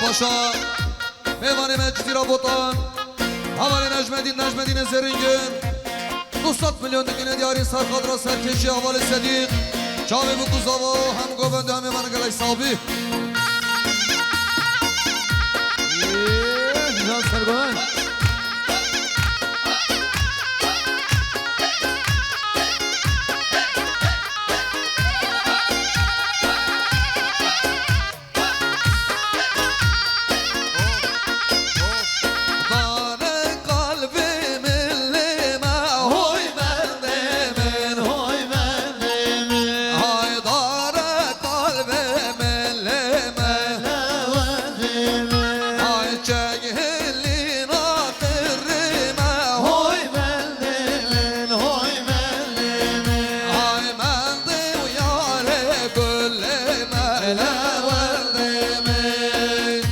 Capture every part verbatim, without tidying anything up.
Paşa, mêvanê me Cizîra Botan, hevalê Necmedîn, Necmedînê Zêrîngin, du sed milyon dikine diyarî ser xatira serkêşiya hevalê Sedîq, çavê bû ku zava hem govend hem mêvanê gelek sabî. Ê, can sergovend. Dare kalbê milê me, hoy mendê min, hoy mendê min. Hay dare kalbê milê me, mele wendê min. Hay çek hilîna qirrê me, hoy mendê min, hoy mendê min. Hay mendê û yarê gulê me, mele wendê min.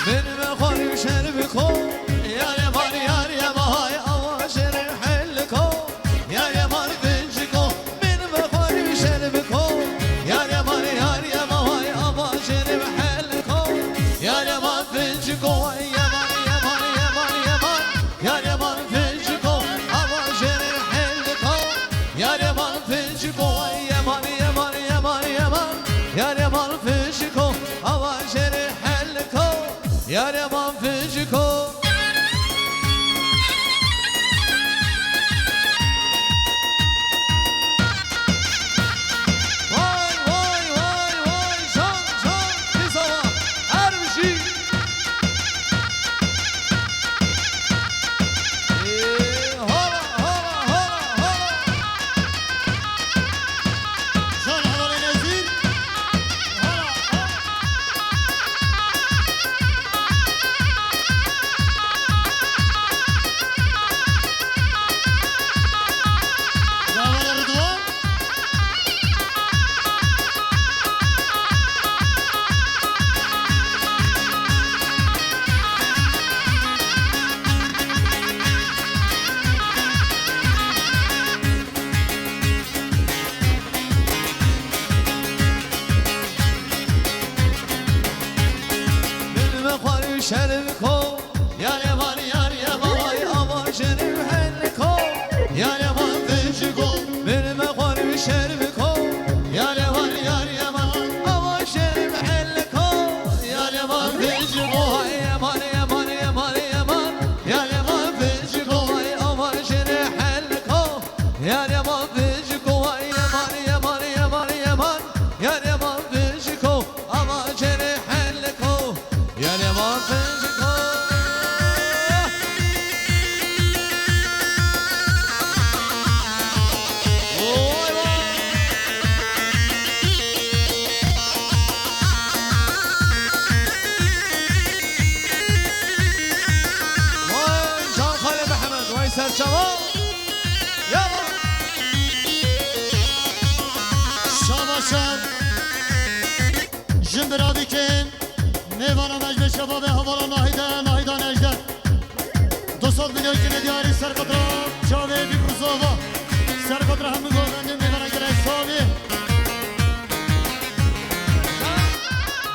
Min ve xwarî şer biko, yare var yare vay, ava şer hel ko, yare var vinciko. Min ve xwarî şer biko, yare var yare vay, ava şer hel ko, yare var vinciko. Yare var, yare var, yare var, yare var vinciko, ava şer hel ko, yare var vinciko. Yare var, yare var, yare var, yare var vinciko, ava şer hel ko, yare var vinciko. Vay, vay, vay, vay, şan, şan, pêzava, her bijî. Ê, hala, hala, hala, hala. Şan hevalê Nezîr. Hala, hala. Davala Ridwan. Min ve xwarî şer biko, yare var yare vay, ava şer hel ko, yare var vinciko. Min ve xwarî şer biko, yare var yare vay, ava şer hel ko, yare var vinciko. Hay Yar Yaman Finciko, vay Yaman, Yaman, Yaman, Yaman. Yar Yaman Finciko, ava jêrê heliko. Yar Yaman Finciko. Vay vay. Vay Can Xalê Mihemed, vay serçava. Ya. Şabaşan. Jin bira bikin. Mêvana meclis şebabê hevala Nahîde, Nahîda Nejder. Du sed milyon kinê diyarî serqatra çavê bî bi zava. Serqatra hemû govendên mêvana gelek savî.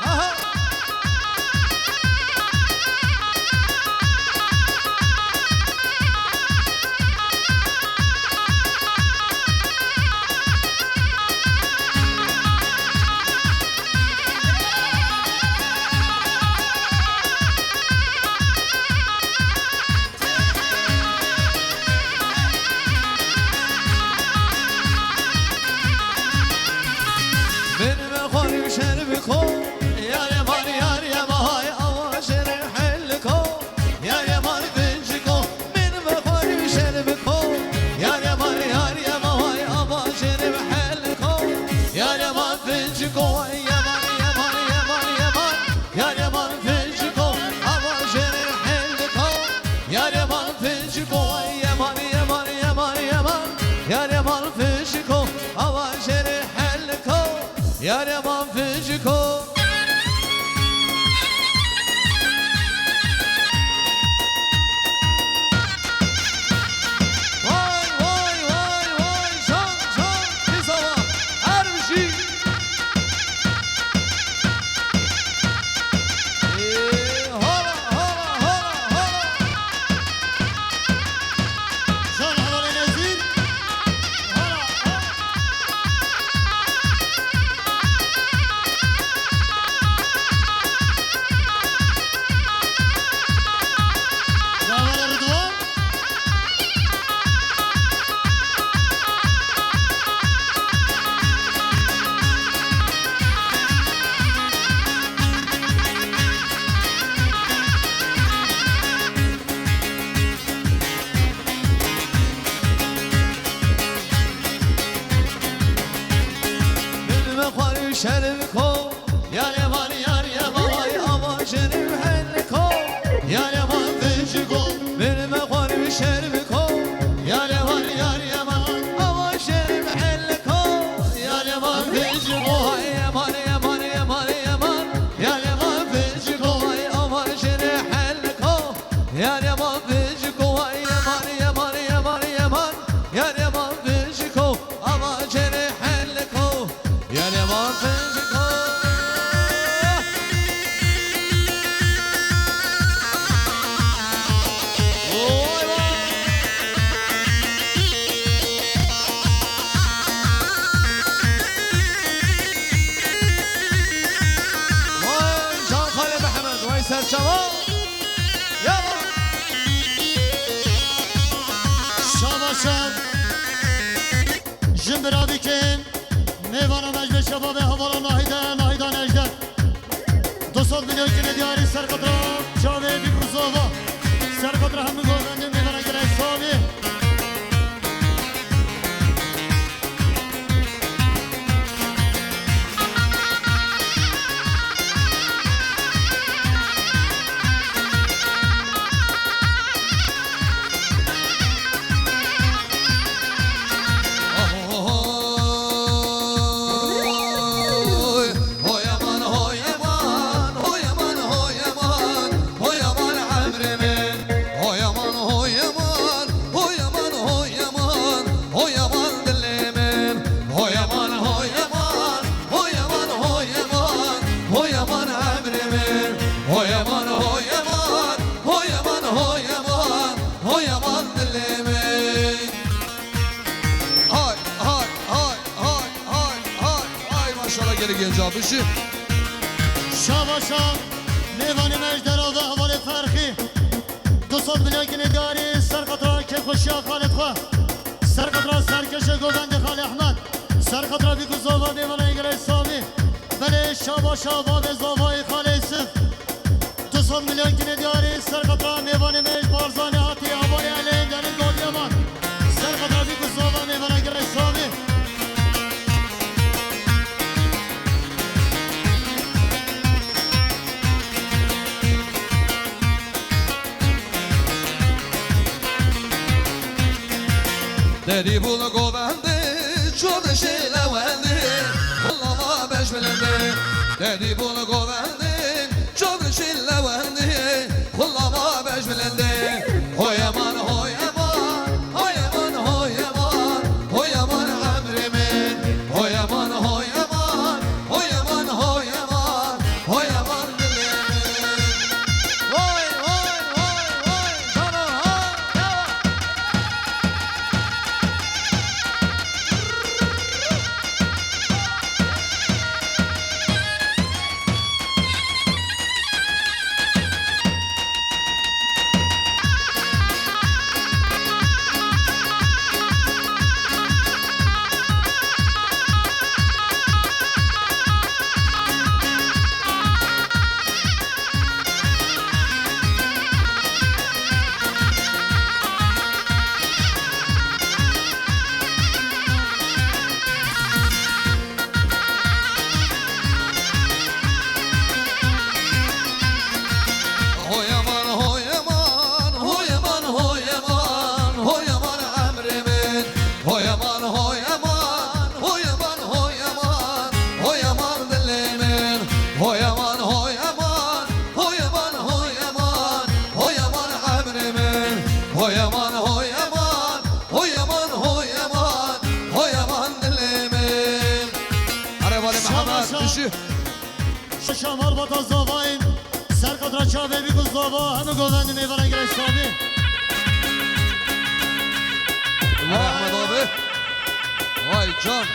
Aha. Min ve xwarî şer bi ko, yare var yare mahay ava şer hel ko, yare var vinci ko. Min ve xwarî şer bi ko, yare var yare mahay ava şer hel ko, yare var vinci ko. Yaman, yaman, yaman, yaman. Yar Yaman Finciko, ava jêrê heliko. Yar Yaman Finciko, yaman, yaman, yaman, yaman. Yar Yaman Finciko, ava jêrê heliko. Yar Yaman Finciko. Vay, vay, vay, vay, can, can, pîsava, her bijî. Ê, hala, hala, hala, hala. Can hevalê Nezîr. Hala, hala. Davara Ridwan. Min ve xwarî şer bi ko, yare var yare mahay ava jêrê heliko. Yare var vinci ko, min ve xwarî şer bi ko, yare var yare mahay ava jêrê heliko. Yare var vinci ko, hay yaman, yaman, yaman, yaman. Yare var vinci ko, hay ava jêrê heliko. Yar Yaman Finciko, vay yaman, yaman, yaman, yaman. Yar Yaman Finciko, ava jêrê heliko. Yar Yaman Finciko. Vay vay. Vay Can Xalê Mihemed, vay serçava. Şabaşan. Jin bira bikin. Mêvana meclis şebabê hevala Nahîde, Nahîda Nejder. Du sed milyon kinê diyarî serqatra çavê bî bi zava. Serqatra hemû govendên mêvana gelek savî. Ho yaman, ho yaman, ho yaman, ho yaman, ho yaman emrê min. Ho yaman, ho yaman, ho yaman, ho yaman, ho yaman dilê min. Ho yaman, ho yaman, ho yaman, ho yaman, ho yaman emrê min. Ho yaman, ho yaman, ho yaman, ho yaman, ho yaman dilê min. Hay, hay, hay, hay, hay, hay, hay, maşallah gelî genca bişî. Şabaşa, mêvanê me ji dera ve hevalê Ferxî. Du sed milyon kinê diyarî serqatra kêfxweşiya xalê xwe. Ser qatra serkêşê govendê Xalê Ehmed. Ser qatra bîk û zava mêvanê gelê Samî. Belê şaba şaba bê zavayê Xalê Yusuf. Du sed milyon kinê diyarî ser qatra mêvanê me ji Barzanê hatî, hevalê Elê Deniz Dodiyaman. Ser qatra bîk û zava mêvanê gelê Samî. Derî bûn govendê, çor dişî lewendê, xulama beş bilindê. Derî bûn govendê, çor dişî lewendê, xulama beş bilindê. Hoyeman, hoyeman, hoyeman, hoyeman, hoyeman emrê min. Hoyeman, hoyeman, hoyeman, hoyeman, hoyeman dilê min. Hoy, hoy, hoy, hoy, cano, hoy, dewa. Hoyeman, hoyeman, hoyeman, hoyeman, hoyeman emrê min. Hoyeman, hoyeman, hoyeman, hoyeman, hoyeman dilê min. Hoyeman, hoyeman, hoyeman, hoyeman, hoyeman emrê min. Hoyeman, hoyeman, hoyeman, hoyeman, hoyeman dilê min. Erê Valê Mihemed, şabaş. Dişi. Şamar bata zavayên, ser qatra çavê bîk û zava, hemû govendê mêvanê gelê Samî. Vay Ehmed abi. Vay can.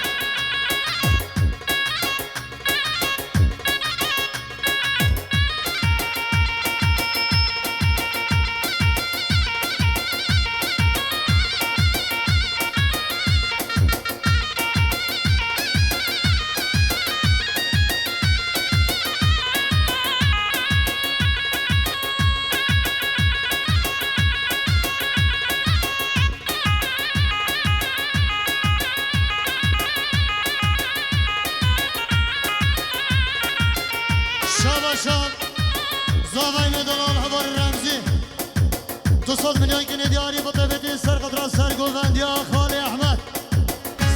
Şabaşa zavayê me delal hevalê Remzî. Du sed milyon kinê diyarî bi tebetî ser qatra ser govendiya Xalê Ehmed.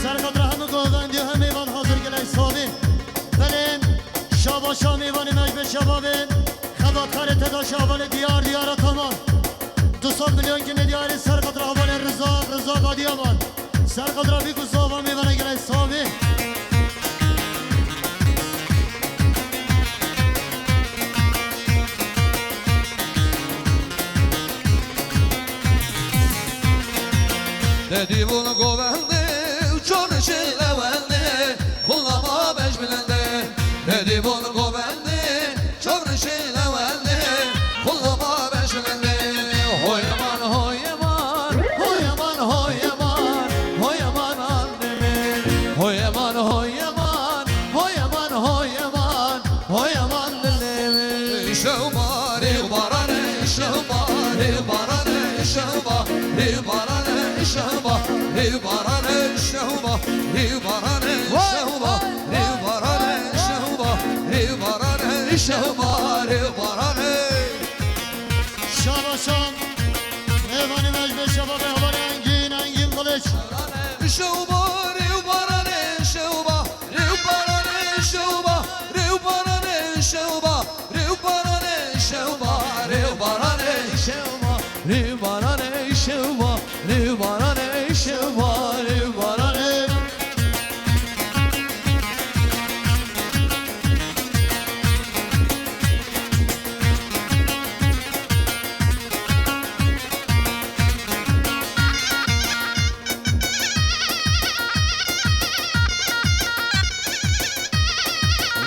Ser qatra hemû govendiya hemê van hazir gelek savî. Belê şabaşa mêvanê me ji vê şebabê xebatkarê TEDAŞê hevalê Diyar Diyar Ataman. Du sed milyon kinê diyarî ser qatra hevalê Rizak, Rizak Adiyaman. Ser qatra bîk û zava mêvanê gelek savî. Dedî bûn govendê û çor şî lewendê, xulama beş bilendê. Dedî bûn govendê, çor şî lewendê, xulama beş bilendê. Hoyeman, hoyeman, hoyeman, hoyeman, hoyeman annemê. Hoyeman, hoyeman, hoyeman, hoyeman, hoyeman dilê min. Şew barê û baranê, şew barê û baranê, şew barê û baranê, şew barê û baranê, şew barê û baranê, şew barê û baranê, şew barê û baranê, şew barê û baranê. Şabaşan, mêvanê me ji vê şebabê hevalê Engîn, Engîn Kılıç. Şew barê û baranê, şew barê û baranê, şew barê û baranê, şew barê û baranê, şew barê û baranê, şew barê û baranê, şew barê û baranê, şew barê û baranê.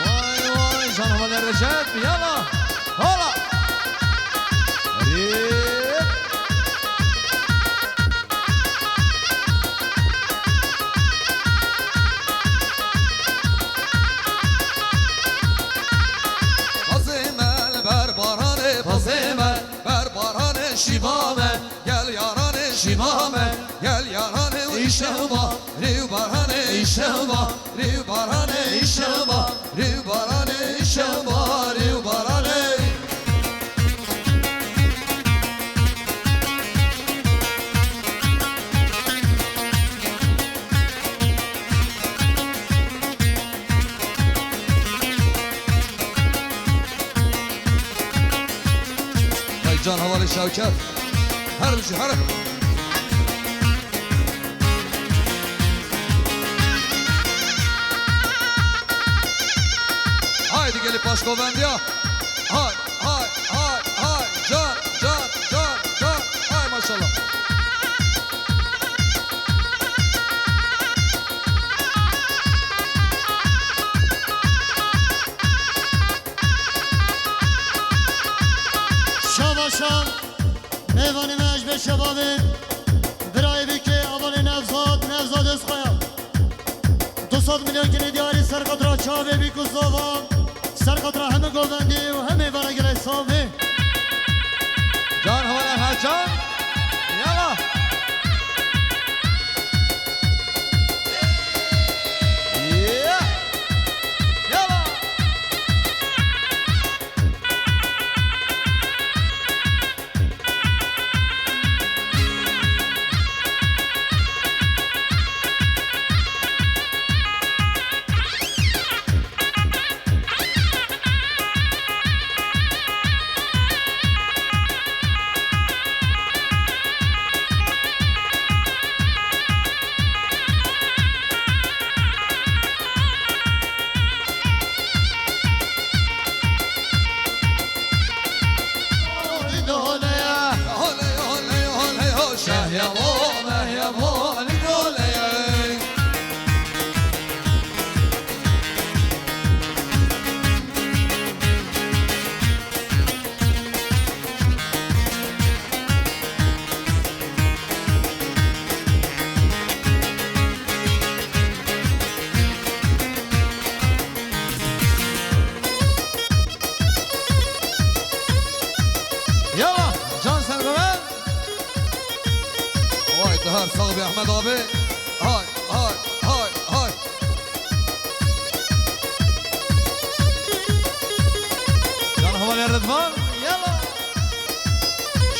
Vay vay, canım Ali Recep, yala, hala. Rip. Şeva, rê baranê şeva, rê baranê şeva, rê baranê şeva, rê baranê. Hey can hevalê Şewket. Her bijî, her. Haydi gelip başkovendiya. Hay, hay, hay, hay. Can, can, can, can. Hay maşallah. Şabaşan, mêvanê me ji ber şebabê, birayê bikê, avalê Nevzat, Nevzat Özkaya. Du sed milyon kinê diyarî ser qatra çavê bîk û zava, ser qatra hemî govendî û hemî vana gelê savê. Can hevala ha can. Yala. Yeah. Yala. Yala, can ser be. Vay, dihar sağ be Ahmet abi. Hay, hay, hay, hay. Can hevalê Rıdvan, yala.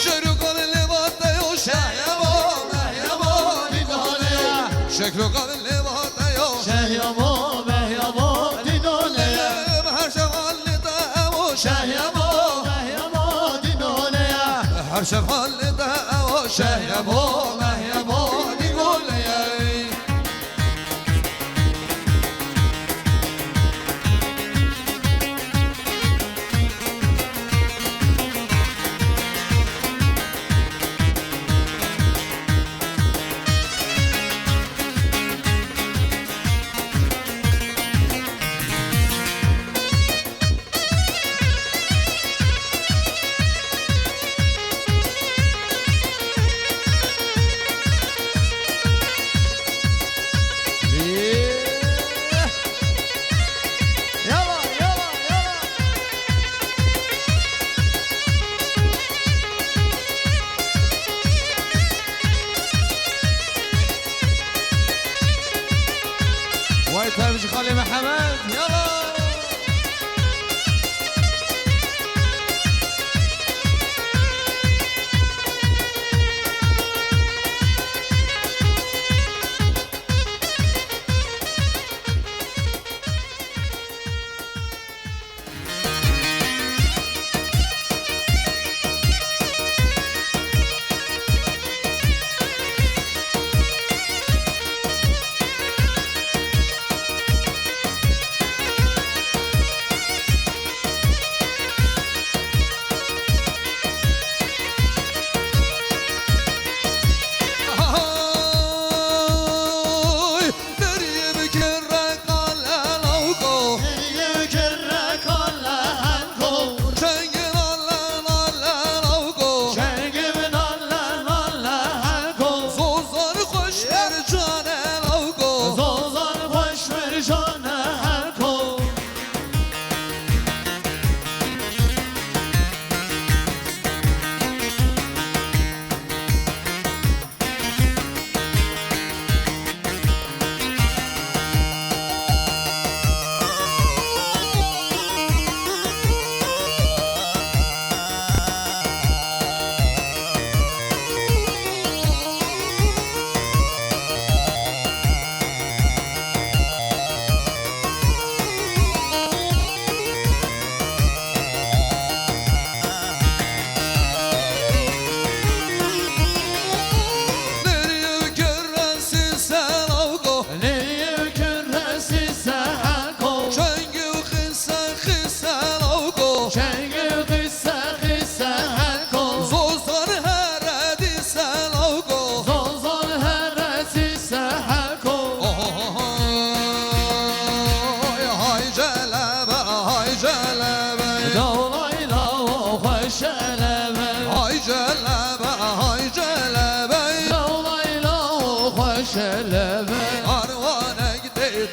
Şehrû kalê lê vate yo, şehyemo, mehyemo, dîdole. Şehrû kalê lê vate yo. Şehyemo, mehyemo, dîdole. Her şevalê de evo. Şehyemo, mehyemo, dîdole. Her şevalê de evo. Şehyemo, mehyemo, dîdole. Yala, yala, yala. Vay tevji Xalê Mihemed, yala.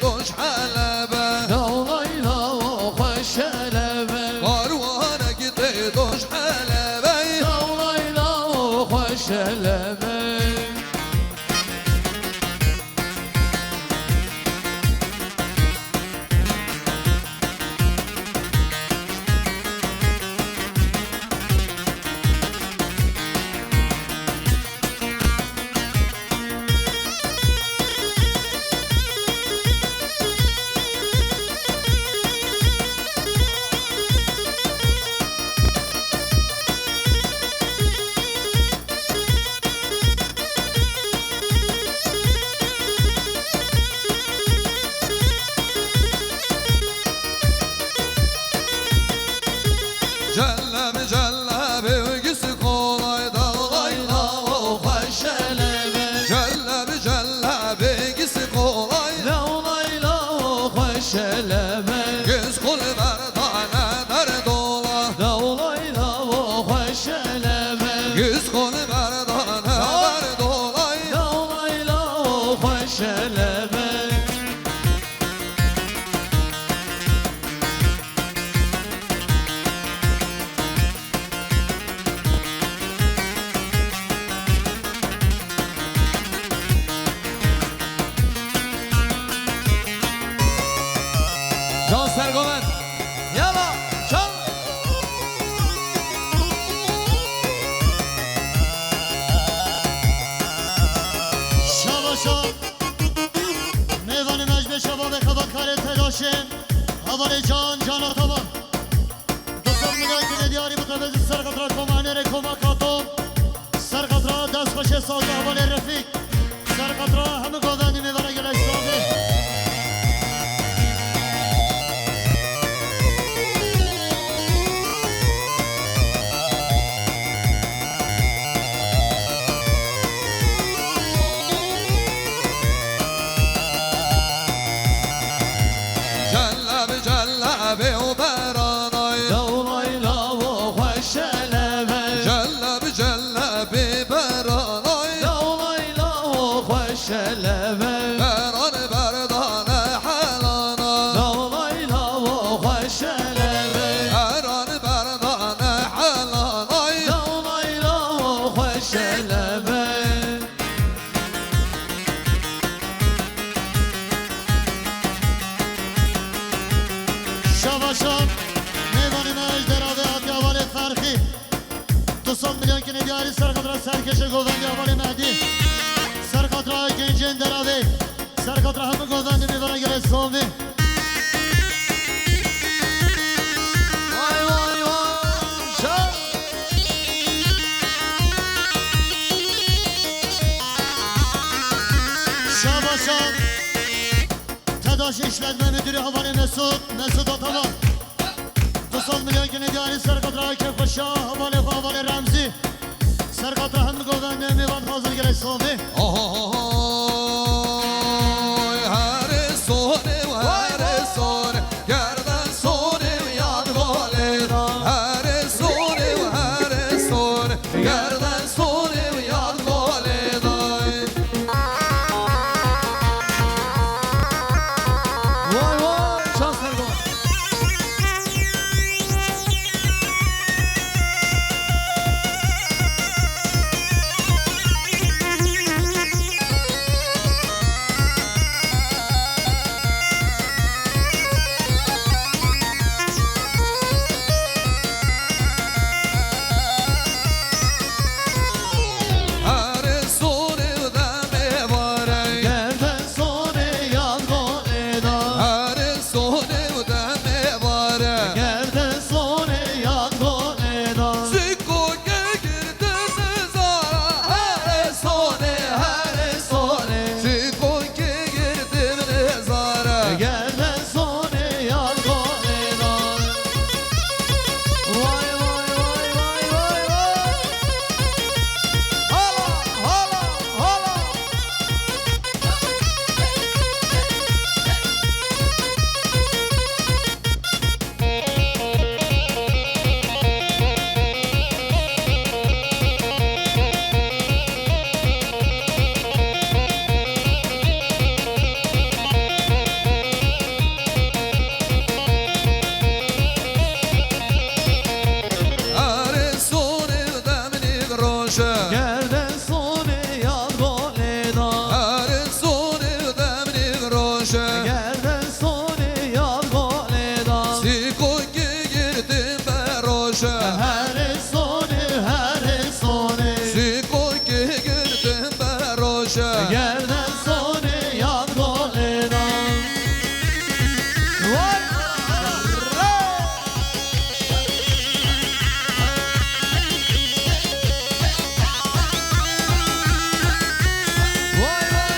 Doş Helebe. Lawlay lawo xweş Helebe. Karwanek tê doş Helebe. Lawlay lawo xweş Helebe. Celleb cellebê gis kolay dawlay lawo xweş Helebe. Celleb cellebê gis kolay. Lawlay lawo xweş Helebe. Gis kol berdane derdola. Lawlay lawo xweş Helebe. Gis kol berdane derdolay. Lawlay lawo xweş Helebe. Can Sergoven. Yala, çal. Şabaşa. Mêvanê me ji bê şebabê xebatkarê Tedaşê. Hevalê Can, Can Ataman. Du sed milyon kine diyarî bi tevêzî serqetra komanêrê koma Kato. Serqetra destxweşê sazê hevalê Refîk. Serqetra hemû govendê mêvana gelek sazê. Celleb cellebê û beranay. Lawlay lawo xweş Helebe. Celleb cellebê beranay. Lawlay lawo xweş Helebe. Beran berdane helana. Lawlay lawo xweş Helebe. Beran berdane helanay. Lawlay lawo xweş Helebe. Şabaşa, mêvanê me ji Deravê hatiye hevalê Ferxî. Du sed milyon kine diyarî serqetra serkêşê govendê hevalê Mehdî. Serqetra gencên Deravê. Serqetra hemû govendê mêvana gelek sovê. Vay, vay, vay. Şa- Şabaşa. Tedaş İşletme Müdürü hevalê Mesut, Mesut Ataman. Du sed milyon kine diyarî serqetra kêfxweşa hevalê xwe hevalê Remzî. Serqetra hemû govendê mêvan hazir gelek sovê. Oy, herê sonê û herê sonê, gerden sonê û yad golê da. Herê sonê û herê sonê, gerden sonê û yad golê da. Vay vay, çav sergo. Gerdesonê yar golê da. Sîkokê girtin beroşe. Herê sonê, herê sonê. Sîkokê girtin beroşe. Gerdesonê yar golê da. Vay! Vay, vay, vay, vay.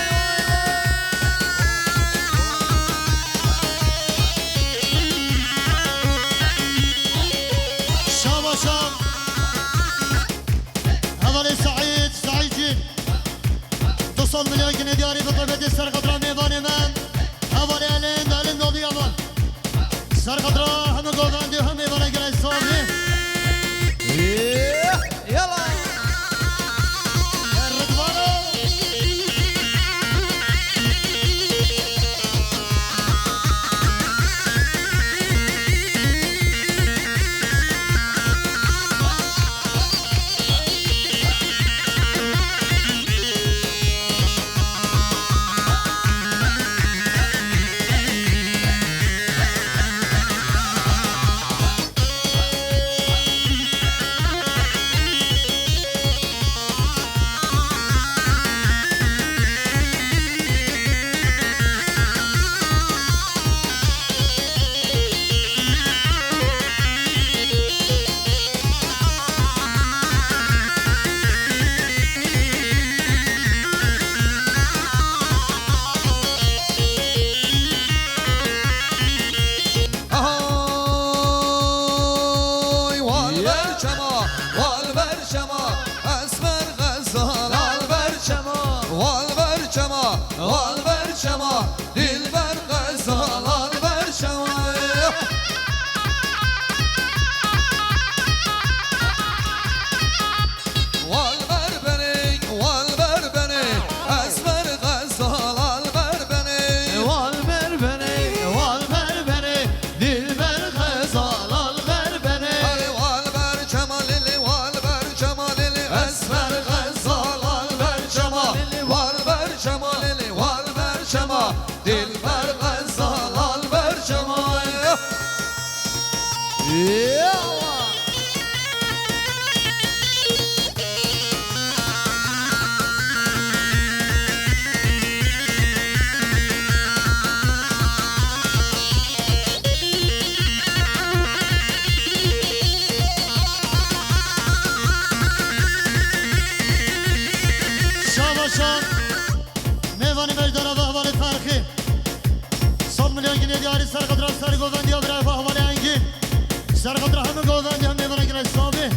Şabaşa. Hevalê Seîd, Seîdcîn. Du sed milyon ginê diyarî bi qebetê ser qedra mêvanê me. Hevalê Elend, Elend oldu yaman. Ser qedra hemî govendî, hemî mêvanê gelek savî. Yala. Ridvano. Ay, wal ber çema, wal ber çema, esmer xezal, wal ber çema, wal ber çema, wal ber çema, dilber xezal, wal ber çema. Wal ber benê, wal ber benê, esmer xezal al ber benê. Wal ber benê, wal ber benê, dilber xezal al ber benê. Erê wal ber çema lili, wal ber çema lili, esmer xezal al ber çema. Wal ber çema lili, wal ber çema, dilber xezal al ber çema. Ya! Şabaşan, mêvanê beşdara ve hevalê Ferxî. Sed milyon ginê diyarî ser qedra ser govendiya birayê xwe hevalê Engîn. Ser qedra hemî govendiya mêvana gelek savî.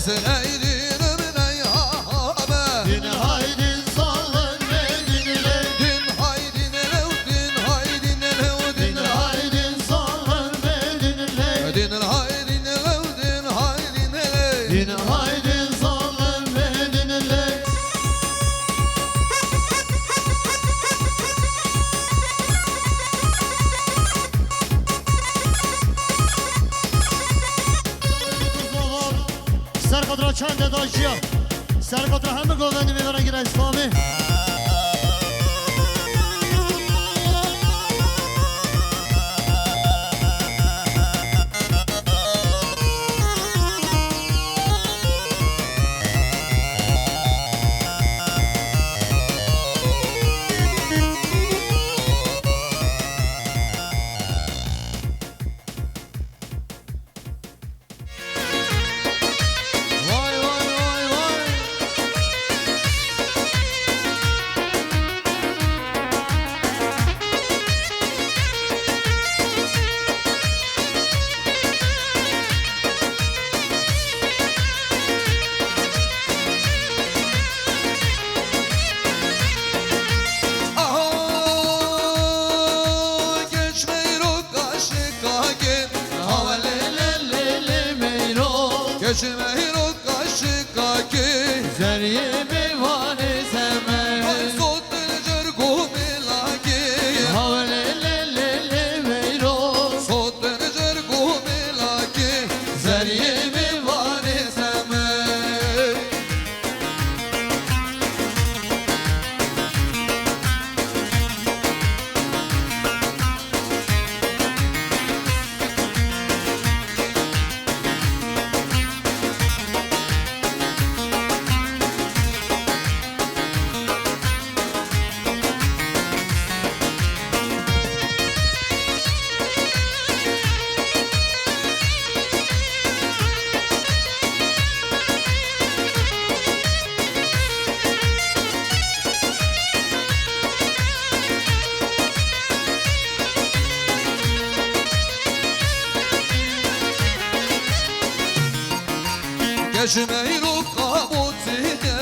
Din haydin zalim me din ley. Din haydin lew, din haydin lew, din haydin zalim me din ley. Din haydin lew, din haydin ley. Din haydin zalim me din ley. Ser xatra çende dajiya. Ser xatra hemî govendê mêvaran gire Îslamê. Vay, vay, vay, vay. Aha, geç meyro kaşık kakin. Hawa lê lê lê lê meyro. Geç meyro kaşık kakin. Zeriyê mêvanê zeme. Ay sot li cergo mêlakê. Hawa lê lê lê lê meyro. Sot li cergo mêlakê. Zeriyê mêvanê zeme. Geç meyro kabotiye.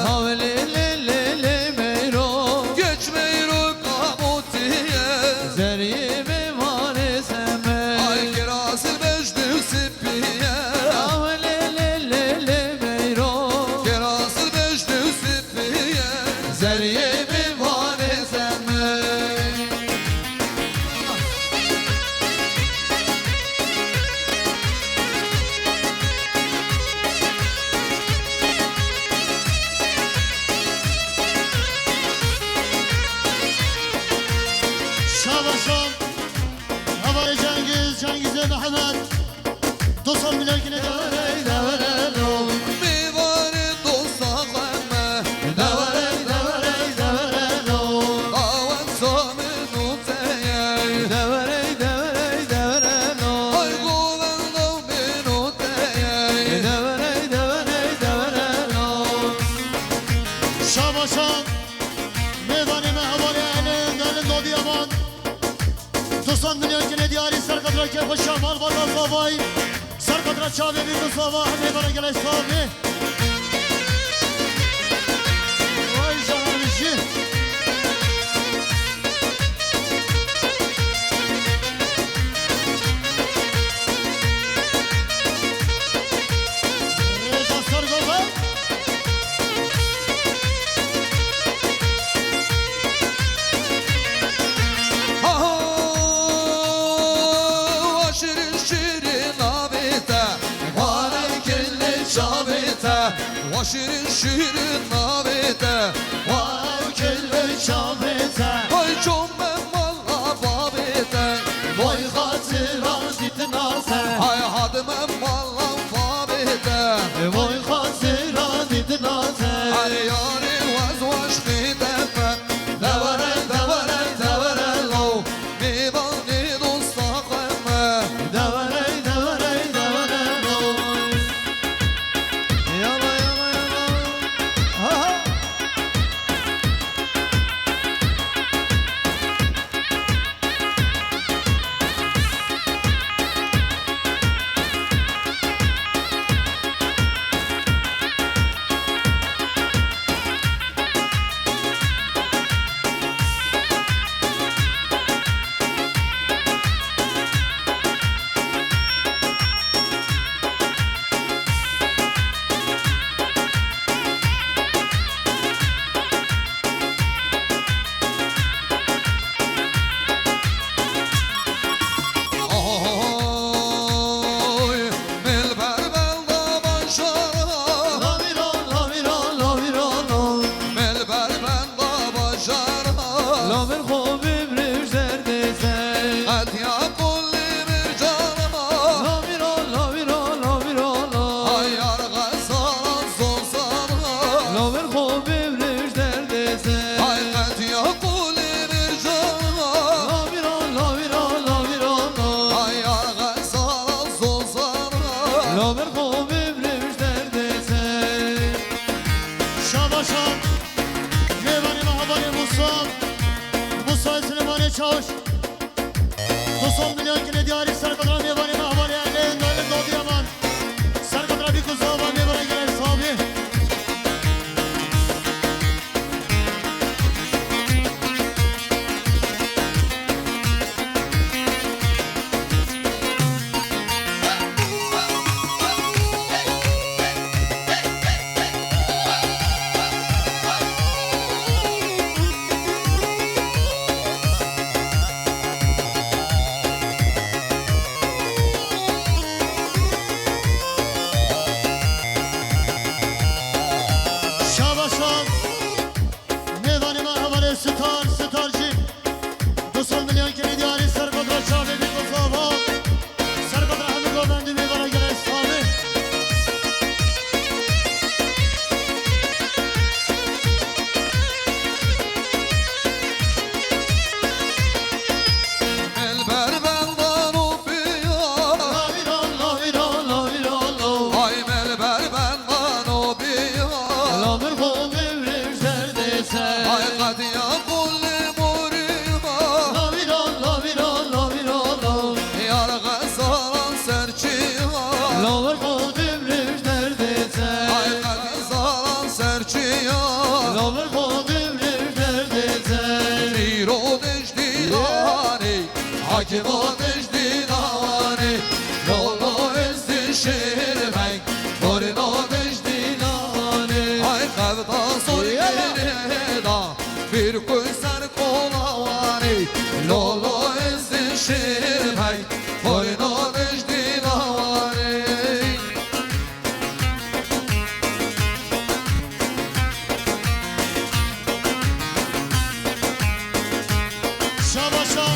Haw lê lê lê lê meyro. Geç meyro kabotiye. Zeriyê mêvanê zeme. Ay kiras beş dû sipiye. Haw lê lê lê lê meyro. Kiras beş dû sipiye. Zeriyê mêvanê zeme. Şabaşan, Havayê Cengiz, Cengizê Mehmet. Dostlar, milyon yine devrey devrelo. Mêvanê dosta xwe me. Devrey, devrey, devrelo. Awan sa min û te ye. Devrey, devrey, devrelo. Ay govenda min û te ye. Devrey, devrey, devrelo. Şabaşan, mêvanê me hevalê Elin, Elin Dodiyaman. Dostan, milyon kine diyarî ser qedra kêfxweşiya mal, valla zavay. Ser qedra çavê vî bi zava hemê bere gelek savê. Vay canım işi. Rêja ser baba. Aho, şirin şirin navê te, barê kelle çavê te. Wa şirin şirin navê te, wa kelle çavê te. Hay çom me mala bavê te, vay xatira dîtina te. Hay hadime mala bavê te, vay xatira dîtina te. Ay yarê wez waş qîdete, devere, devere, devere lo. Mêvanê dosta xwe me. Deverey, deverey, deverey, deverey. Yala, yala, yala. Ha, ha. Ber xwe bimrij derdê ser. Qetiya qulî bir canima. La vîra, la vîra, la vîra, la. Ay yar xesaran zozana. La ber xwe bimrij derdê ser. Ay qetiya qulî bir canima. La vîra, la vîra, la vîra, la. Ay yar xesaran zozana. La ber xwe bimrij derdê ser. Şabaşan, mêvanê me hevalê Musa, Musa Silêmanê Çawiş. Du sed milyon kinê diyarî serqedra mêvanê me hevalê Elê Nalê Dodiyaman. Serqedra bîk û zava mêvana gelek sabî. Şabaşan, mêvanê me hevalê Sitar, Sitar jî. Du sed milyon kinê diyarî serqedra çavê bîk û zava. Serqedra hemî govendî mêvana gelek sabî. Melber bendan o biya. La vîra, la vîra, la vîra, la. Ay melber bendan o biya. La bir xwe bimrij derdê ser. Ay qediya qulî morî ma. La vîra, la vîra, la vîra, la. Yar xesaran serçiya. La bir xwe bimrij derdê ser. Ay qediya xesaran serçiya. La bir xwe bimrij derdê ser. Mîro dij dîlanê, hakimo dij dîlanê, lolo ez dişirmek, torino dij dîlanê. Ay qevda zor yere da, bir kuy ser kolawanê, lolo ez dişirmek, torino dij dîlanê. Şabaşa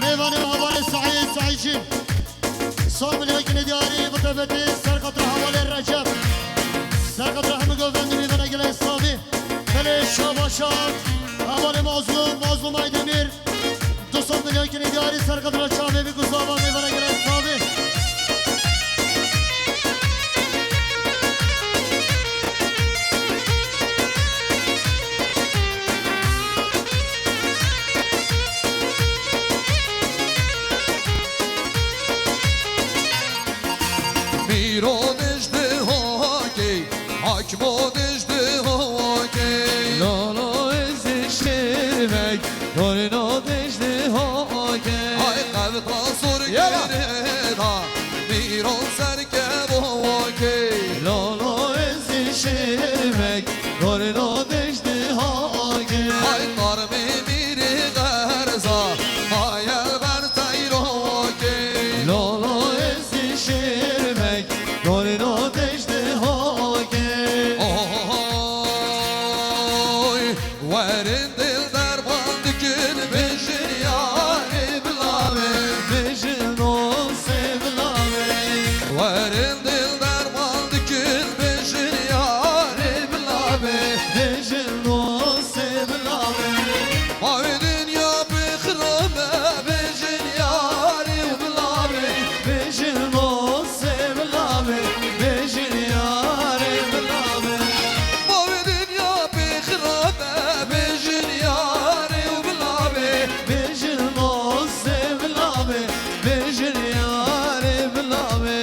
mêvanê hevalê Saîd, Saîd jî. Sed milyon kinê diyarî, bi tebetê serqedra hevalê Recep. Serqedra hemî govendî mêvana gelek sabî. Belê şabaşa hevalê Mazlûm, Mazlûm Aydemîr. Du sed milyon kinê diyarî serqedra çavê bîk û zava mêvana gelek sabî. Mîro dij dihokê, hakmo dij dihokê. Lolo ez dişirmek, torino dij dihokê. Ay qevda zor Yala. Kere da, mîro serkevokê. Lolo ez dişirmek, torino dij dihokê. Ay tarmê mîrî xerza, hayal ber teyrokê. Lolo ez dişirmek, torino dij dihokê. Oy, werin dil derman dikin, bêjin yarê bila be. Bêjin dostê bila be. Werin dil derman dikin, bêjin yarê bila be. Bêjin dostê bila be. Mavê dinya pê xirab e, bêjin yarê bila be. Bêjin dostê bila be. Bêjin yarê bila be. Mavê dinya pê xirab e, bêjin yarê bila be. Bêjin dostê bila be. Bêjin yarê bila be.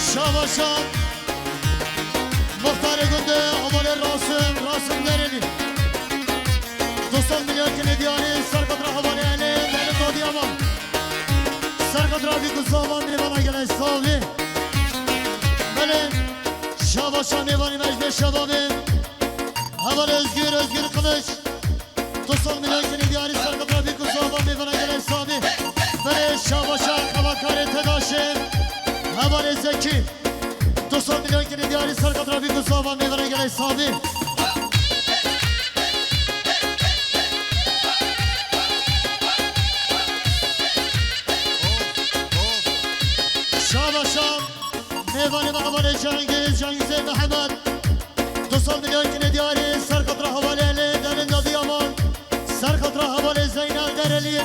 Şabaşa. Muxtarê gundê hevalê Rasim, Rasim Derelî. Du sed milyon kinê diyarî, serqedra hevalê Elê, Elê Dodiyaman. Serqedra bîk û zava mêvana gelek sabî. Belê, şabaşa mêvanê me ji vê şeva be. Hevalê Özgür, Özgür Kılıç. Du sed milyon kinê diyarî serqedra bîk û zava mêvana gelek sabî. Belê şabaşa qebakarê Tedaşê. Hevalê Zekî. Du sed milyon kinê diyarî serqedra bîk û zava mêvana gelek sabî. Hevalê me, hevalê Cengiz, Cengizê Mihemed. Du sed milyon kinê diyarî, ser xatira hevalê Elê, Delên Dadî Aman. Ser xatira hevalê Zeynel Derelî.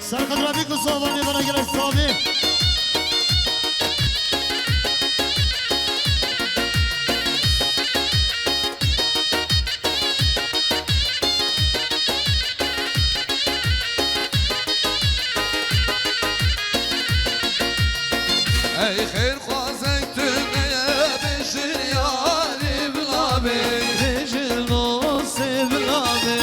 Ser xatira vî ku sava mêvana gelek savî. Ey xêrxwazek tu neye bêjin yarê bila bê. Bêjin nosê bila bê.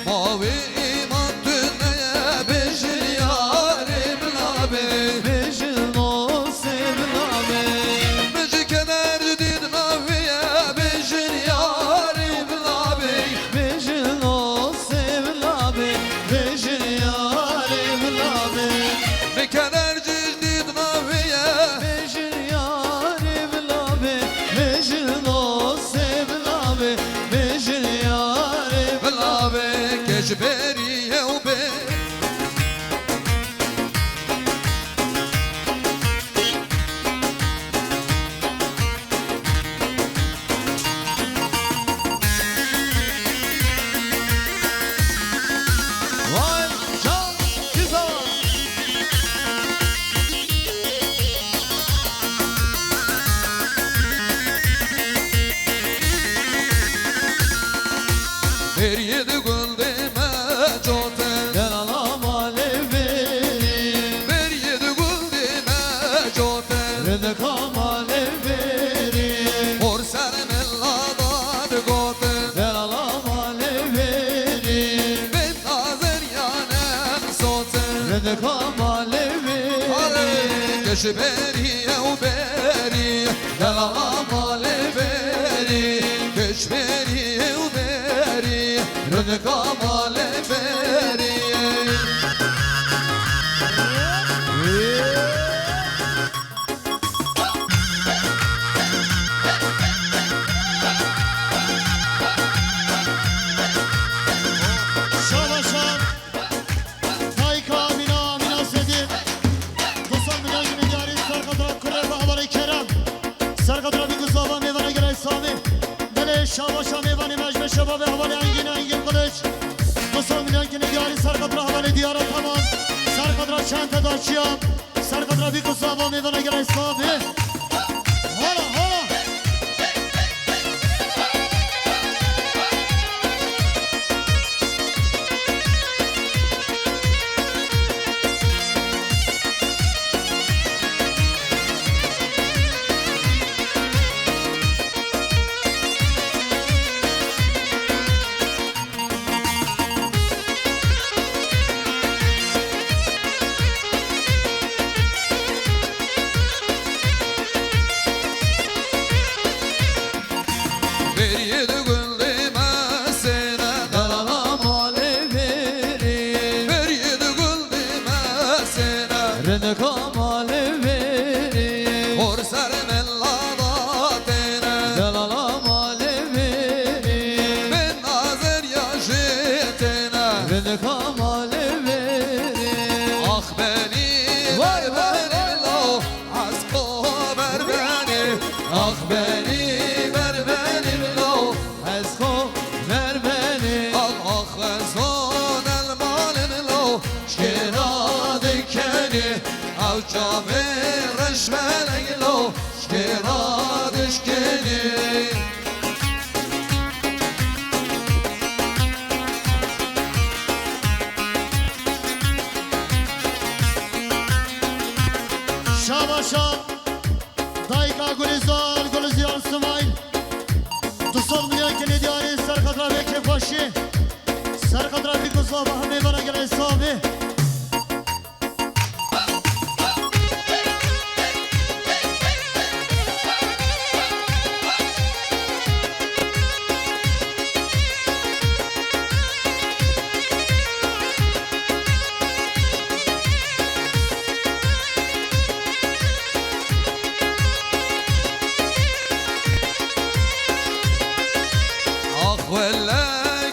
Mawê îman tu neye bêjin yarê bila bê. Bêjin nosê bila bê. Min ji keder dît navê ye bêjin yarê bila bê. Bêjin nosê bila bê. Bêjin yarê bila bê. Min keder dît navê ye. Bêjin yarê bila bê, bêjin nosê bila bê, bêjin yarê bila bê, keç bêrî ew bê. Vay can, güzel. Beriyê di gul dê me cote. Delala malê verî. Beriyê di gul dê me cote. Rindika malê verî. Hor ser mela da digote. Delala malê verî. Bê Nazeriyanem sote. Rindika malê verî. Are, keş berî ew berî. Delala malê verî. Keş berî ew berî. Rindika malê verî. Şabaşan. Dayka Amîna, Amîna Sedî. Du sed milyon kinê diyarî ser xatira kurê me hevalê Kerem. Ser xatira vî ku sava mêvana gelek savî. Belê şabaşa mêvanê me ji me şebabê hevalê Engîn, Engîn Kılıç. Du sed milyon kinê diyarî ser xatira hevalê Diyara Tamam. Ser xatira çente daçiya. Ser xatira vî ku sava mêvana gelek savî. Hala, hala. Beriyê di gundê me sêne. Delala malê verî. Beriyê di gundê me sêne. Rindika malê verî. Hor ser mela da têne. Delala malê verî. Bên nazeriya jê têne. Rindika malê verî. Ax benî. Vay, vay, vay, vay. Berbenî, law, ez xwe berbenî. Ax benî berbenî, law, ez xwe berbenî. Ax, ax, ez hon el malin, law, şkêra dikenî. Ew çavê reşmelek, law, şkêra dişkenî. Şabaşa dayika Gulizar, Gulizar Simayl. Du sed milyon kinê diyarî ser xatira vê kêfxweşî. Ser xatira vî ku sava hemê vera gelê savê. Ax wele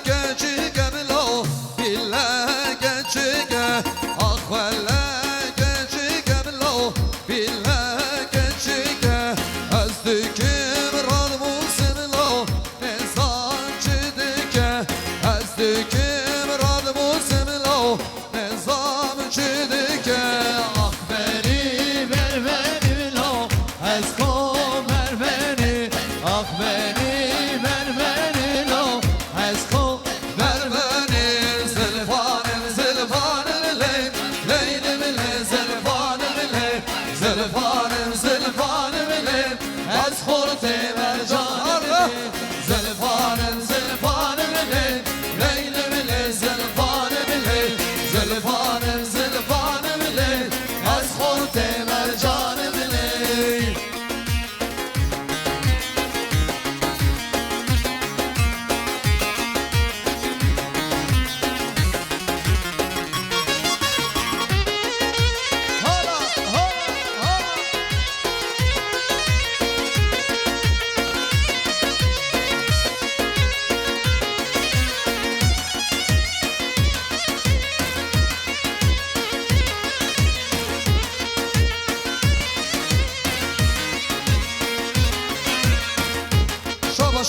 keçike bilo, bile keçike.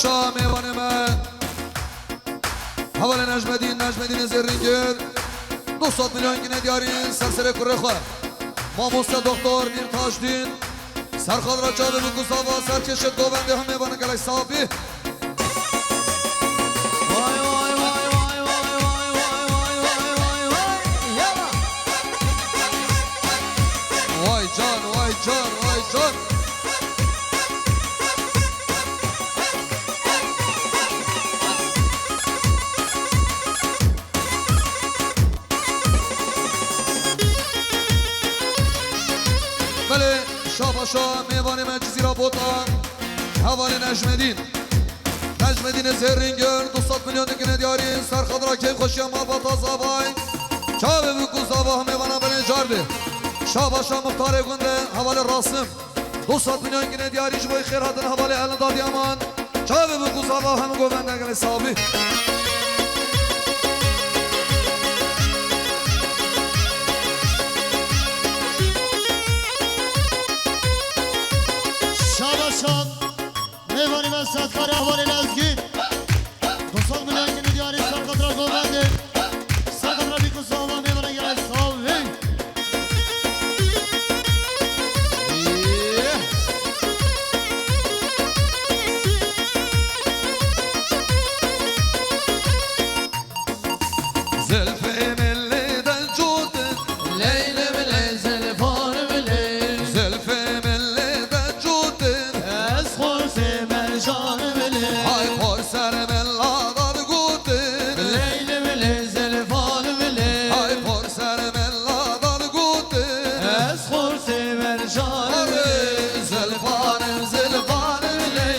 Şa mêvanê me. Hevalê Necmedîn, Necmedînê Zêrîngir. Du sed milyon gine diyarî ser serê kurê xwe. Mamoste Doktor Mîr Tajdîn. Serxadra çavê bi kuzava serkêşê govendê hemê vane gelek sabî. Vay, vay, vay. Yala. Vay can, vay can, vay can. Belê, şabaşa mêvanê me Cizîra Botan, hevalê Necmedîn. Necmedînê Zêrîngir, du sed milyon dikine diyarî, serxadra keyfxweşiya malbata zavay. Çavê bi ku zava hemê vana belê cardê. Şabaşa muxtarê gundê, hevalê Rasim. Du sed milyon gine diyarî ji bo xêr hatin hevalê Elin Dadiyaman. Çavê bi ku zava hemû govenda gelê sabî. Şabaşan, mêvanê me Sedkarê hevalê Lezgî. Du sed milyon gine diyarî serqatra govendê. Serqatra bî ku zava mêvana gelê sabî. Zilfê min lê de cûtin, leylim lê zilfan min lê. Zilfê min lê de cûtin, ez xortê mercan min lê. Hay xor ser min la da digotin, leylim lê zilfan min lê. Hay xor ser min la da digotin, ez xortê mercan min lê. Zilfanim, zilfanim lê,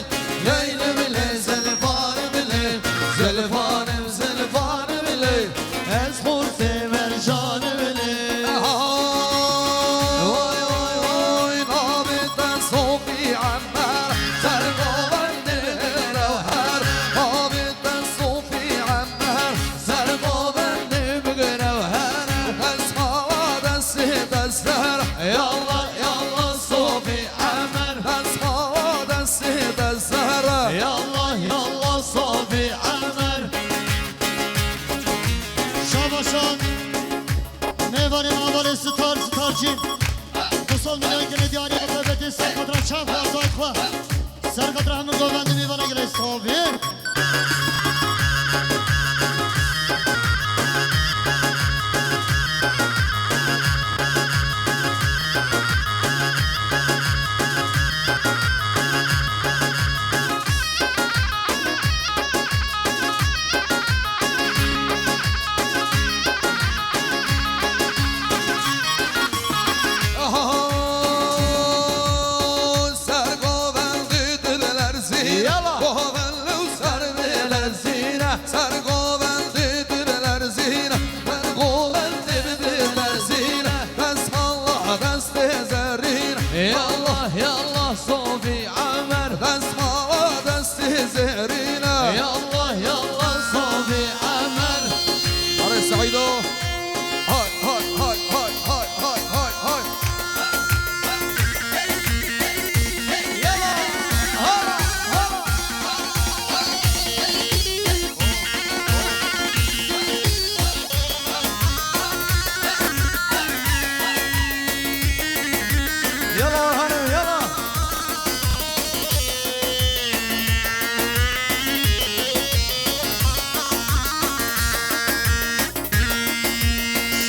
leylim lê zilfanim lê. Zilfanim, zilfanim lê, ez xortê mercan min lê. Vay, vay, vay, navê te Sofî Emmer, sergovendê rewher. Navê te Sofî Emmer, sergovendê bigire her. Dest xawa destê te ser. Yallah, yallah, Sofî Emmer. Dest xawa destê te ser. Yallah, yallah, Sofî Emmer. Şabaşan, mêvanê me hevalê Sitar, Sitarcî. Du sed milyon gine diyarî bi taybetî serqatra çav xwe, zayt xwe. Serqatra hemû govendê mêvana gelê sabî. Aha, ser govendê dilerzîne. Yala. Govendê ser dilerzîne. Ser govendê dilerzîne. Ser govendê dilerzîne. Dest xawa destê zerrîne. Yallah, yallah, Sofî Emer. Dest xawa destê zerrîne. Yallah, yallah, Sofî Emer. Arê Seydo. Hay, hay, hay. Yala hanım, yala.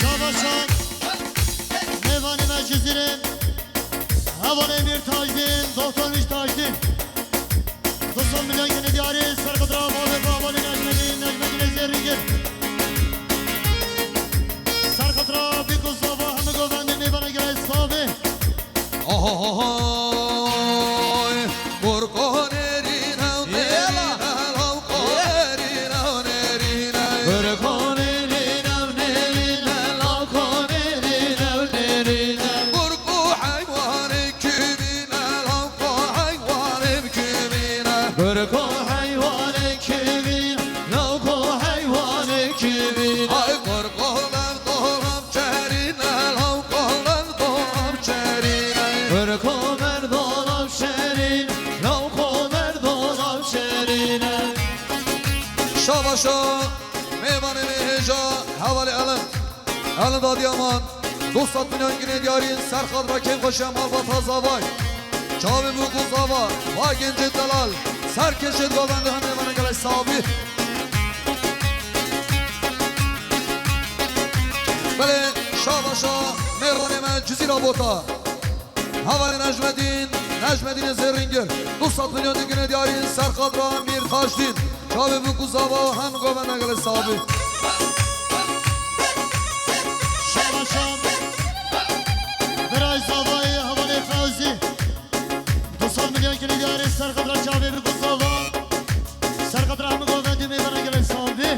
Şabaşan, mêvanê me Cizîrê, hevalê Mîr Tajdîn, Doktor Mîr Tajdîn. Du sed milyon gine diyarî, serqatra bavê xwe, hevalê Necmedîn, Necmedînê Zêrîngir. Serqatra bî ku zava hemû govendê mêvana gelê sabî. Ahohoy, kurko nerîne, nerîne, lawko nerîne, nerîne. Kurko nerîne, nerîne, lawko nerîne, nerîne. Kurko heywanê kivîne, lawko heywanê kivîne. Kurko heywanê kivîne, lawko heywanê kivîne. Ay kurko lev dolab çerîne, lawko lev dolab çerîne. Kurko Elin Dadiyaman, du sed milyon ginê diyarî, ser xatira kêfxweşiya malbata Zavay. Çavê bûk û zava, va gencê delal, ser keşê govendê hemê vana gelek sabî. Belê, şabaşa mêvanê me Cizîra Bota. Hevalê Necmedîn, Necmedînê Zêringir. Du sed milyon digine diyarî, ser xatira Mîr Tajdîn. Çavê bûk û zava hem govenda gelê sabî. Şabaşan, Miray Zavayê, hevalê Fewzî. Du sed milyon digine diyarî, ser xatira çavê bûk û zava. Ser xatira hem govendê mêvana gelê sabî.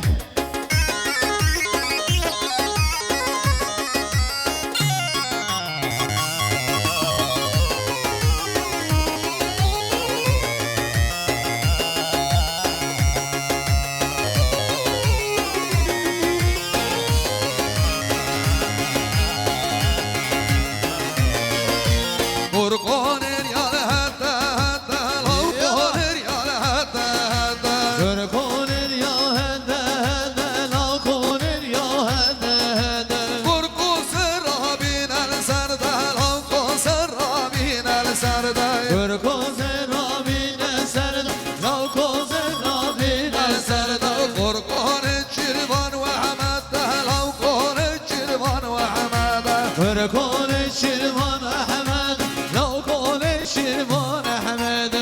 Qurqonên ya li hete hete, law qonên ya li hete hete. Qurqonên ya hete hete, law qonên ya hete hete. Qurqo serabîne li ser de, law qo serabîne li ser de. Qurqo serabîne ser de, law qo serabîne ser de. Qurqonê Çirvan Wehmed de, law qonê Çirvan Wehmed de. Qurqonê Çirvan Ehmed, law qonê Çirvan Ehmed.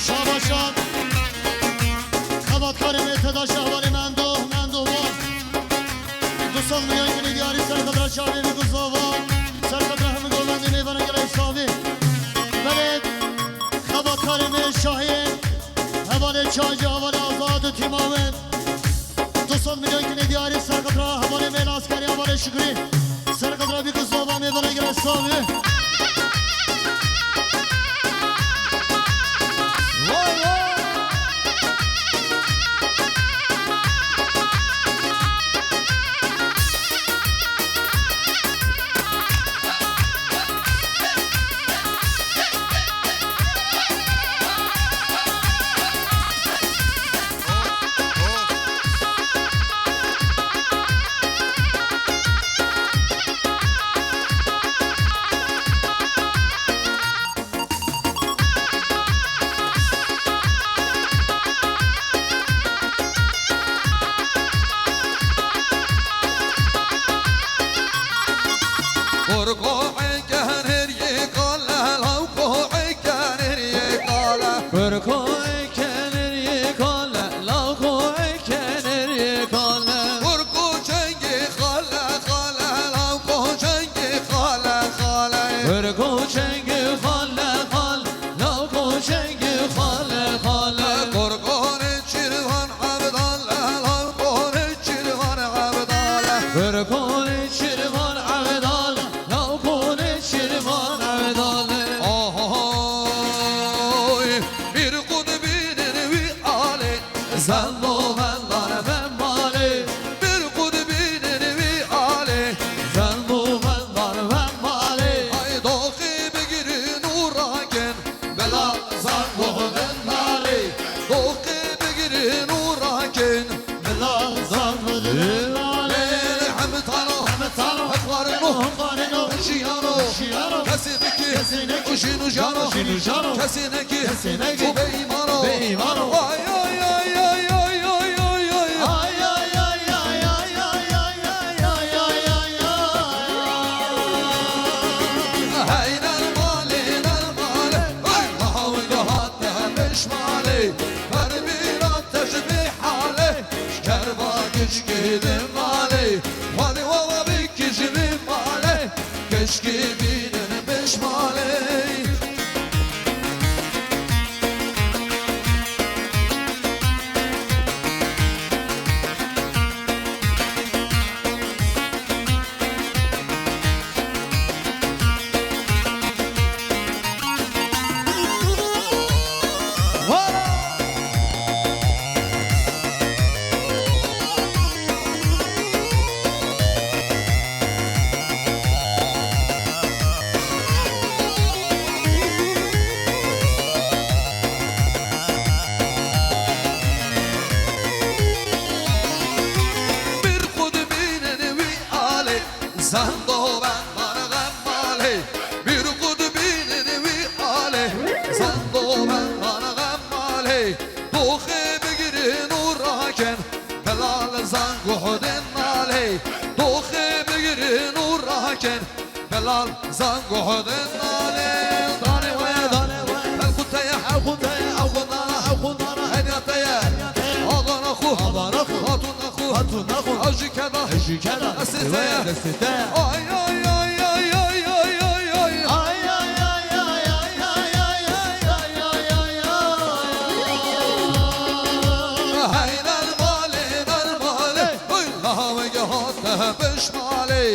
Şabaşan. Xebatkarê me Teda Şehbalê Mendo, Mendo Van. Du sed milyon ginê diyarî, ser xatira çavê bûk û zava, ser xatira hemî govendê mêvana gelek sabî. Belê, xebatkarê me Şahiyê, hevalê Çancî, hevalê Azad û tîma wê. Du sed milyon ginê diyarî, ser xatira hevalê me Laskerî, hevalê Şukrî. Ser xatira bûk û zava mêvana gelek sabî. Vay vay. Qurqoê kenirî qale, law qoê kenirî qale. Qurqoê kenirî qale, law qoê kenirî qale. Qurqo çengî xale xale, law qo çengî xale xale. Qurqo çengî xale xale, law qo çengî xale xale. Qurqonê Çirvan Evdal, law qonê Çirvan Evdal. Qurqonê Çirvan Evdal, law qonê Çirvan Evdal. Ahoy, bir qut bînin wî alê, zendo vendar ve malê. Bir qut bînin wî alê, zendo vendar ve malê. Ay doxê bigirin û rakin, bila zando vendalê. Doxê bigirin û rakin, bila zando vendalê. Hemtano, hemtano, hexwarino, hexwarino, jiyano, jiyano, kesê nekî, kesê nekî, ujîn ujano, ujîn ujano, kesê nekî, kesê nekî, û beîmano, beîmano. Ay, ay, ay. Ay, ay, ay, ay, ay. Ay, ay, ay, ay, ay. Hey, nermalê, nermalê. Hey, aha, wî de hate pêşmalê. Berbîra te ji vê halê. Kerva gişkê li malê. Xwedê wawa bikî ji vê malê. Keşkê bînin pêşmalê. Zendo bendar xemalê, mîr qudbînin wî alê. Zendo bendar xemalê, doxê bigirin û rakin. Belal zango hodin nalê, doxê bigirin û rakin. Belal zango hodin nalê. Danê we, danê we. Ew xwe te ye, ew xwe te ye, ew xwe nana, ew xwe nana. Henya te ye. Agana xwe, agana xwe. Hatûna xwe, hatûna xwe. Ew jî keda, ew jî keda. Destê te ye, destê te ye. Ay, ay, ay. Hey, nermalê, nermalê. Hey, aha we gehate pişmalê.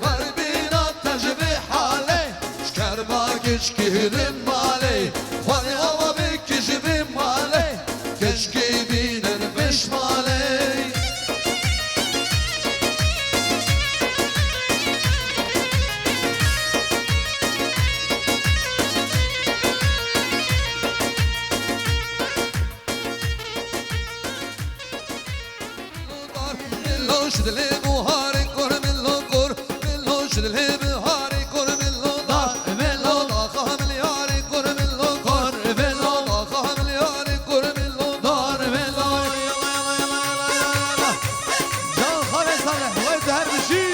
Berbîna te ji vê halê. Ji kerba keçkî din malê. Xwarê ava bikî ji vê malê. Keçkî bînin pişmalê. Millo ji dilê buharê kor, millo kor, millo ji dilê biharê kor, millo dar, millo daxa milyarê kor, millo kor, millo daxa milyarê kor, millo dar, millo. Can xalê Salih, wey tu her bijî.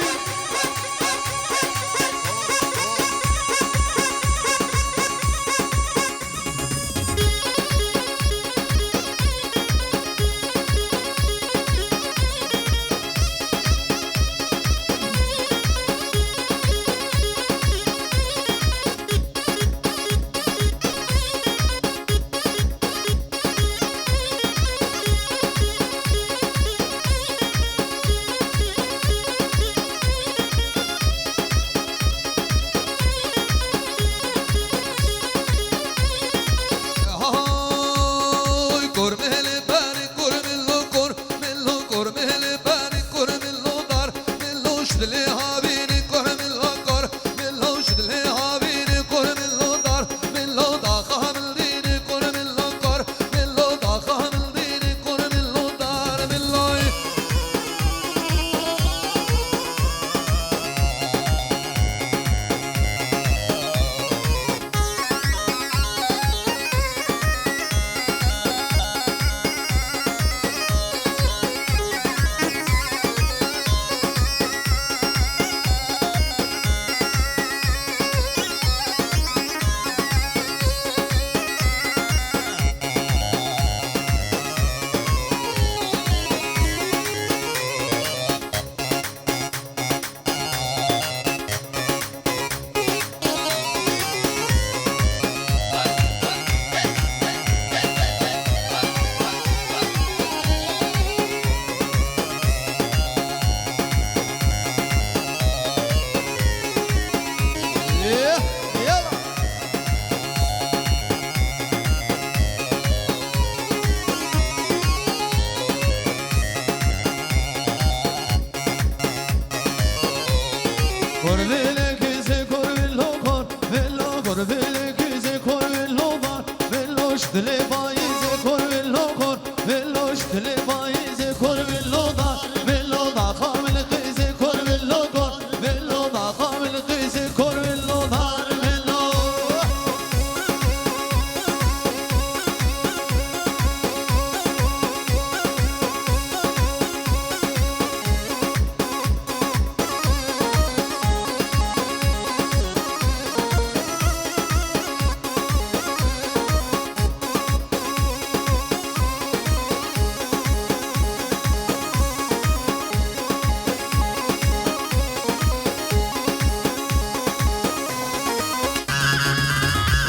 Hay, kor mele berê, kor melo, kor melo, kor mele berê, kor melo dar, melo ji dilê havînê, kor melo, kor melo ji dilê havînê, kor melo dar, melo daxa mildînê, kor melo, kor melo daxa mildînê, kor melo dar, melo. Kor vêlê kizê kor vêlo kor, vêlo kor vêlê kizê kor vêlo var, vêlo ji dilê bayî zê kor vêlo kor, vêlo ji dilê bayî zê kor vêlo dar, vêlo daxa min qizê kor vêlo kor, vêlo daxa min qizê kor vêlo dar vêlo.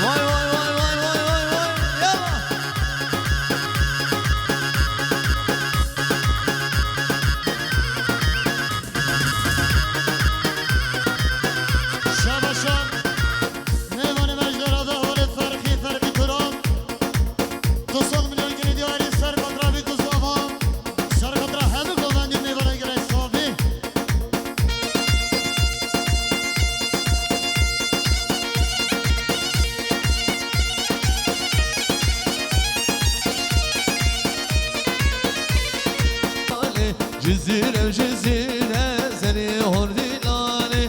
Vay, vay, vay, vay, vay, vay, vay. Yalla. Şabaşan. Mêvanê me ji dera de holê ferqî, ferqî kuram. Du sed milyon girê diyarî ser kontra vî ku zavan. Ser kontra hemû govendî mêvanê girê savî. Cizîre, cizîre, zerê hordî lalê,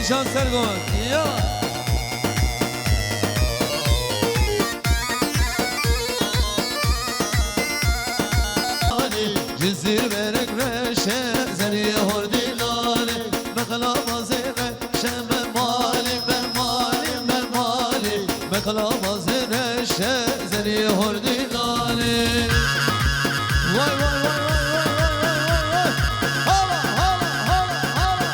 Can Sergon, ya. Ji zîrverek reşe zeriyê hordî lale, mexla bazê reşe me malê, me malê, me malê, mexla bazê reşe zeriyê hordî lale. Vay, vay, vay. Hala, hala, hala, hala.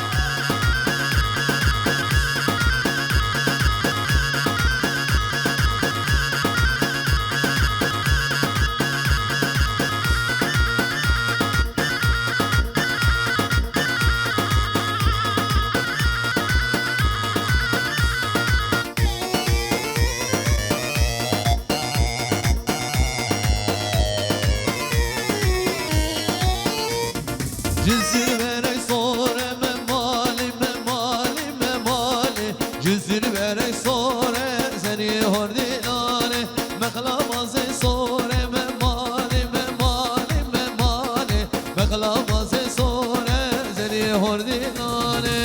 Ji zîrverek sore me malê, me malê, me malê. Ji zîrverek sore zeriyê hordî lale. Mexla bazê sore me malê, me malê, me malê. Mexla bazê sore zeriyê hordî lale.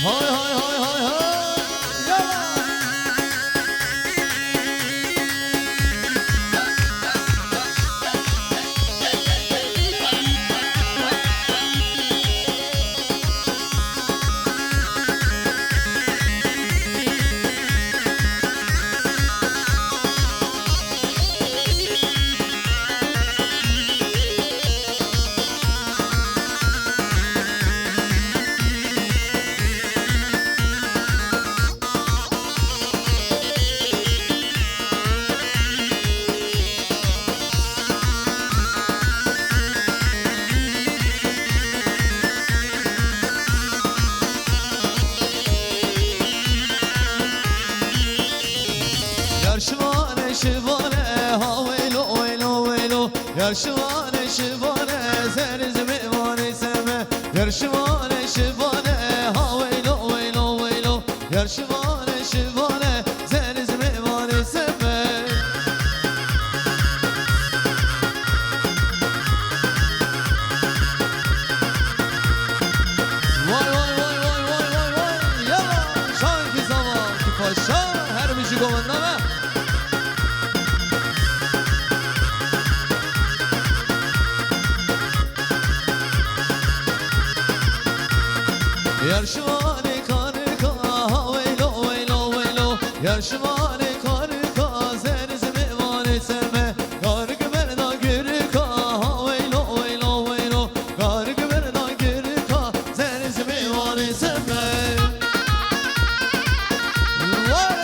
Hay, hay, hay, hay, hay. Yala. Yar şivane, şivane, ha weylo, weylo, weylo. Yar şivane, şivane, zerê zimê vanê seme. Yar şivane, şivane, ha weylo, weylo, weylo. Yar şivane, şivane, zerê zimê vanê seme. Vay, vay, vay, vay, vay, vay, vay. Yala, şankî zava, ki paşa, her bijî govenda me. Yar şivanê karika, ha weylo, weylo, weylo. Yar şivanê karika, zerê zimê vanê seme. Karik berda girika, ha weylo, weylo, weylo. Karik berda girika, zerê zimê vanê seme. Vay!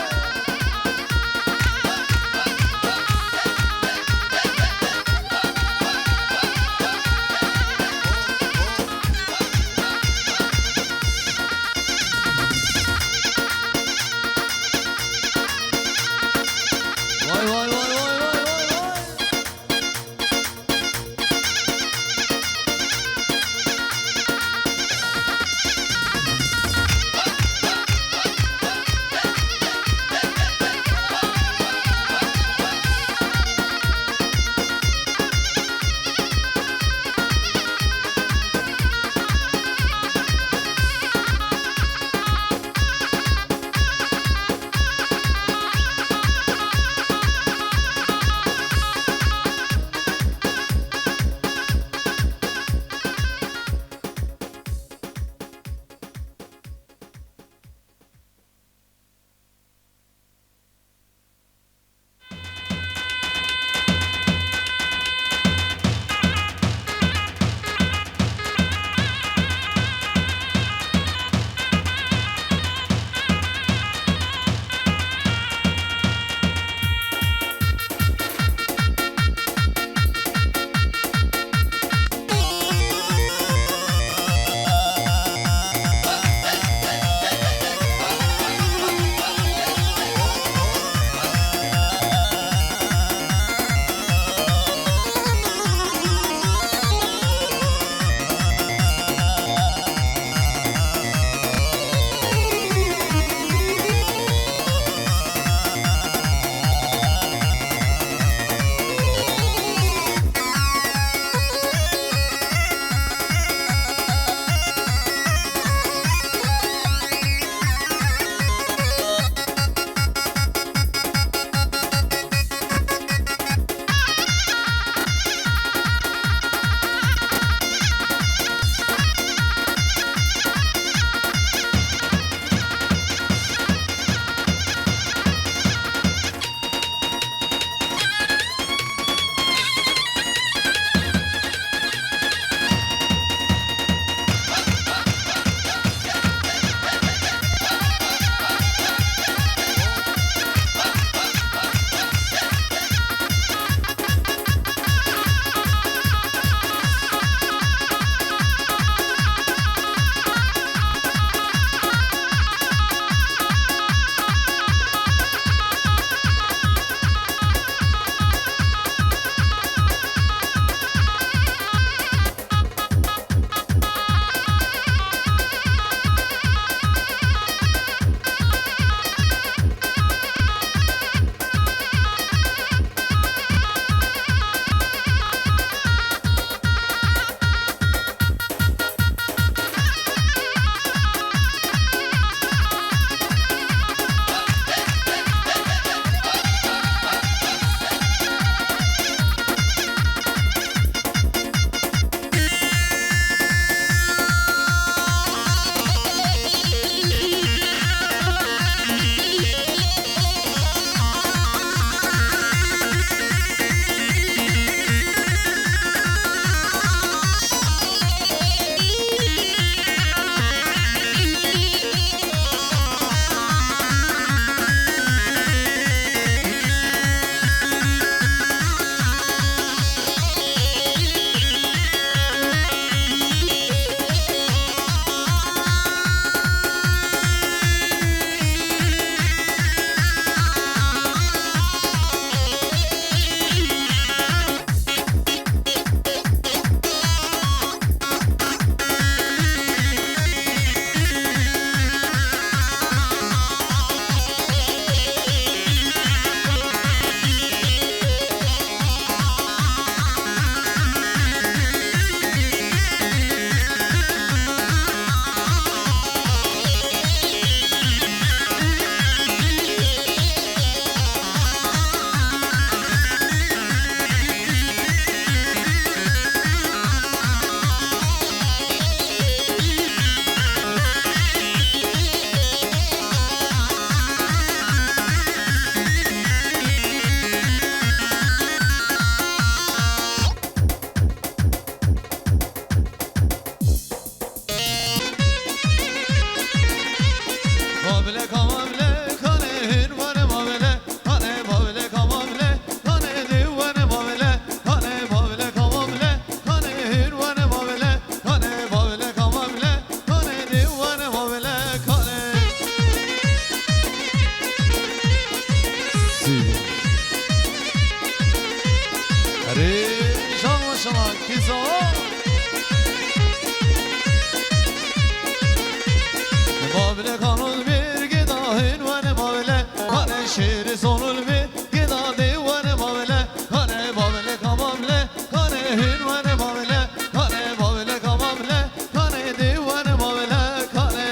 Bavle kanun bir gidahın var, bavle kane şiiri sonul bir gidahı var, bavle kane, bavle kamavle kane hün var, bavle kane, bavle kamavle kane di var, bavle kane.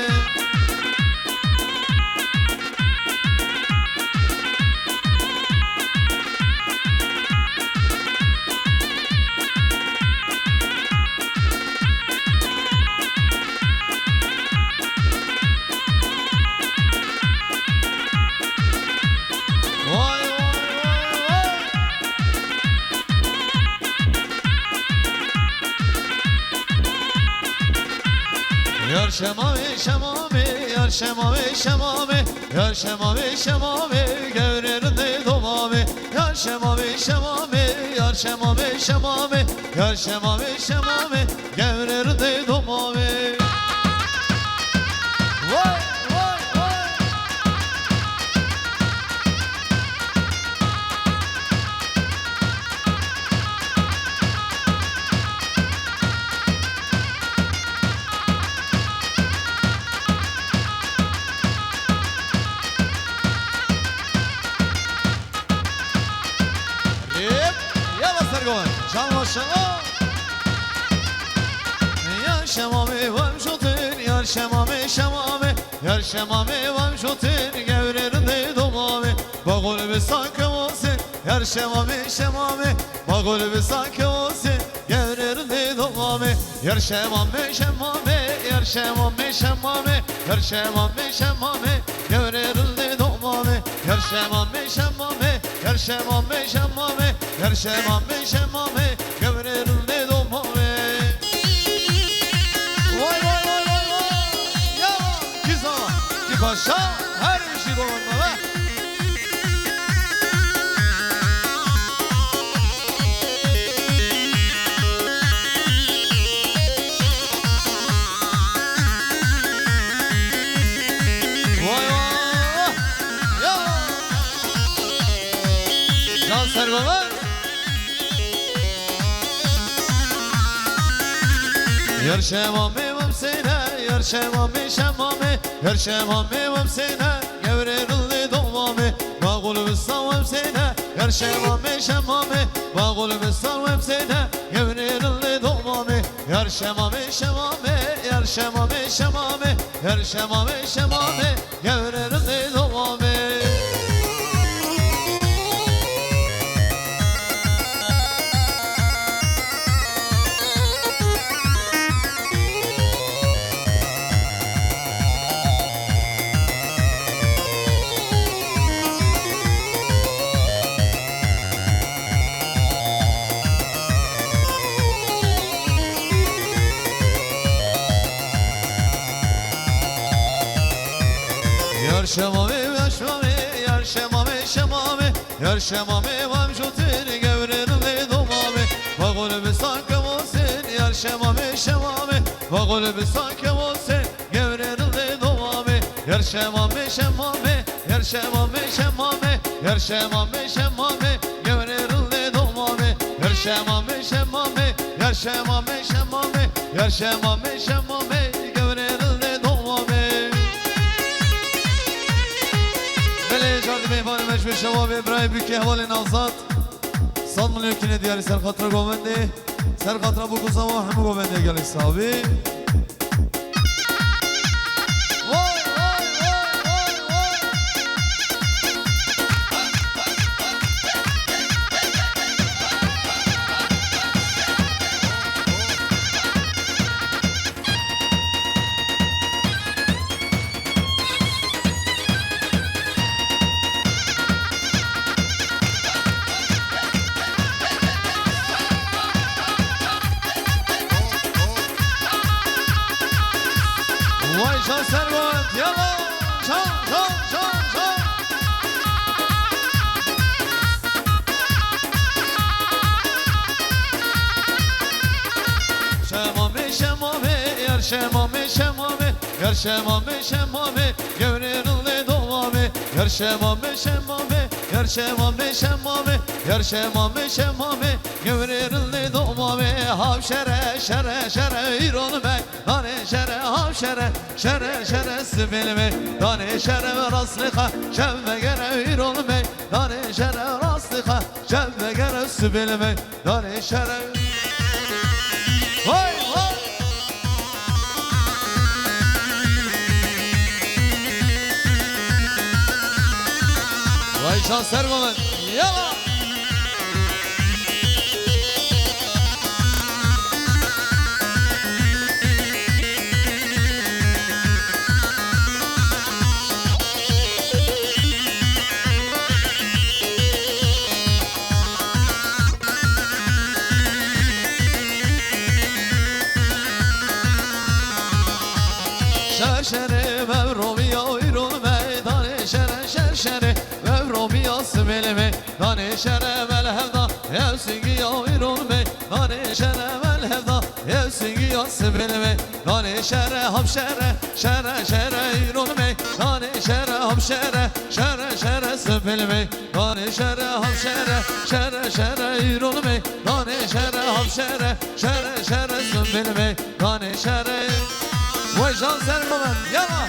Vay, vay, vay, vay. Yar şemame, şemame, yar şemame, şemame, yar şemame, şemame, gevrerin de domame. Yar şemame, şemame, yar şemame, şemame, yar şemame, şemame, gevrerin de domame. Vay, vay, vay. Rêp, yala sergovan. Can maşallah. Yar şemame, var şotin, yar şemame, şemame. Yar şemame, var şotin, gevrerin de domame. Bagol bi sanke olsun. Yar şemame, şemame, bagol bi sanke olsun, gevrerin de domame. Yar şemame, şemame, yar şemame, şemame, yar şemame, şemame, gevrerin de domame. Yar şemame, şemame, yar şemame, şemame, yar şemame, şemame, gevrerin de domame. Vay, vay, vay, vay, vay. Ya, ki zaman, ki paşa, her işi dolanma be. Vay vay. Ya. Can Sergovan. Yar şemame vemsene, yar şemame şemame, yar şemame vemsene, gevre rıllı domame, bagul visa vemsene, yar şemame şemame, bagul visa vemsene, gevre rıllı domame, yar şemame şemame, yar şemame şemame, yar şemame şemame, gevre rıllı domame. Yar şemame, yar şemame, yar şemame, şemame. Yar şemame, vam jûtir, gevre rılê domame. Bagul bi sanke vosin, yar şemame, şemame. Bagul bi sanke vosin, gevre rılê domame. Yar şemame, şemame, yar şemame, şemame. Yar şemame, şemame, gevre rılê domame. Yar şemame, şemame, yar şemame, şemame. Yar şemame, şemame, gevre rılê domame. Belê, cardî mêvanê me ji şewabê birayê bûkê hevalên azad. Sed milyon kîne diyarî ser xatira govendê. Ser xatira bûk û sawa hemû govendê gelê sabî. Vay, vay, vay, vay, vay. Vay can Servet, yala! Can, can, can, can! Şemame, şemame, yar şemame, şemame, yar şemame, şemame, gevre rılê domame, yar şemame, şemame, yar Şemame, şemame, yar şemame, şemame, gevrerin lê domame, hav şere, şere, şere, îron me, danê şere, hav şere, şere, şere, sibêl me, danê şere, raslê xwe, şev vegere, îron me, danê şere, raslê xwe, şev vegere, sibêl me, danê şere. Vay, vay. Vay şanslar baba. Yala. Şerşenê vevromiya îron meydanê şere şerşenê vevromiya sibêlê meydanê şere melhevda ev singiya îron meydanê şere melhevda ev singiya sibêlê meydanê şere hamşere şere şere îron meydanê şere hamşere şere şere sibêlê meydanê şere hamşere şere şere îron meydanê şere hamşere şere şere sibêlê meydanê şere. Vay can ser baba, yala.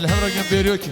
Li hevra gem bêriyokî.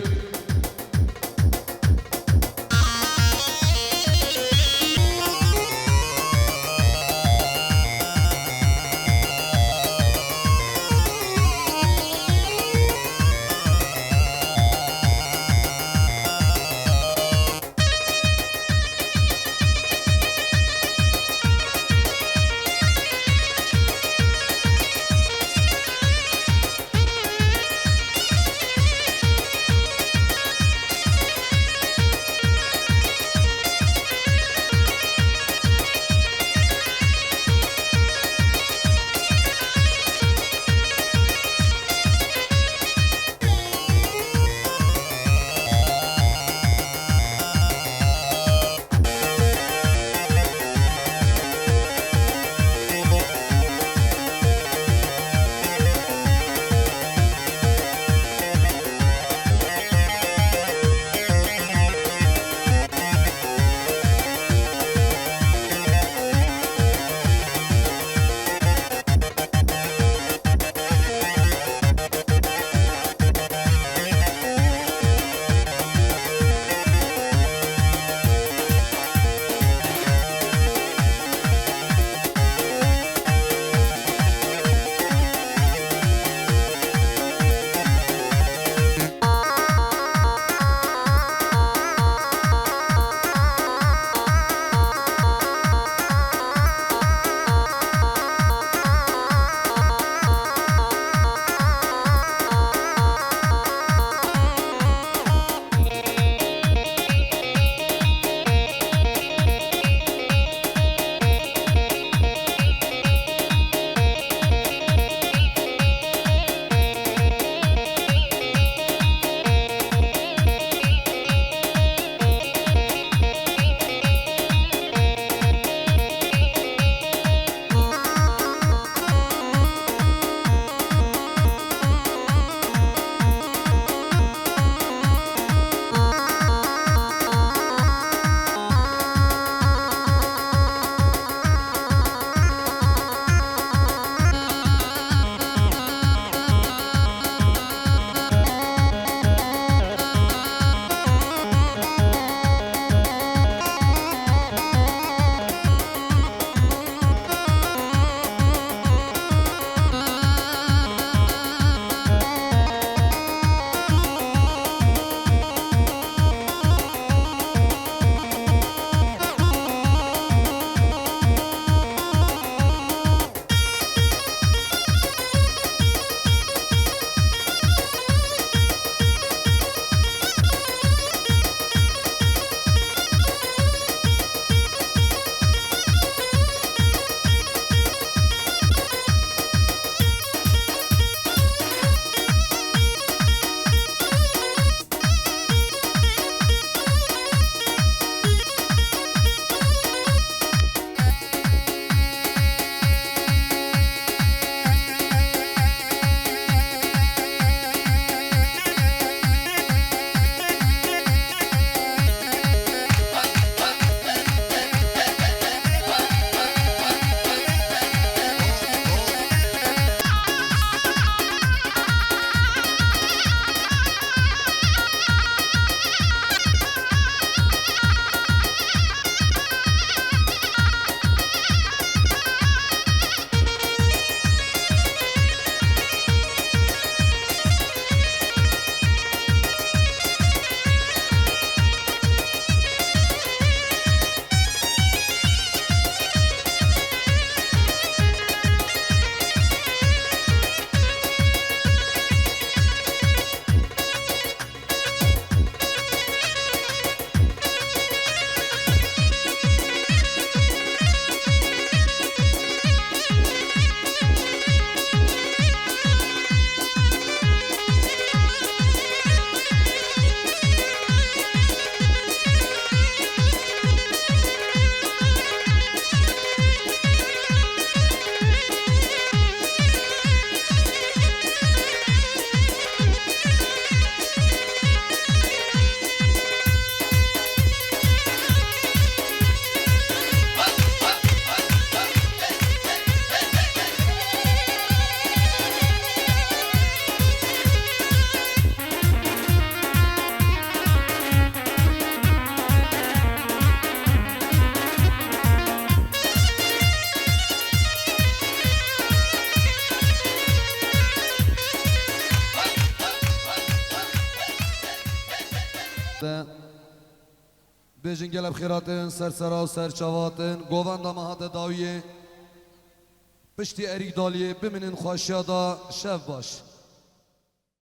Te bêjin gelek xêratin, ser sera û ser çavatin, govenda me hate dawiyê. Piştî Erîk Daliyê bimînin xweşiya da, şev baş.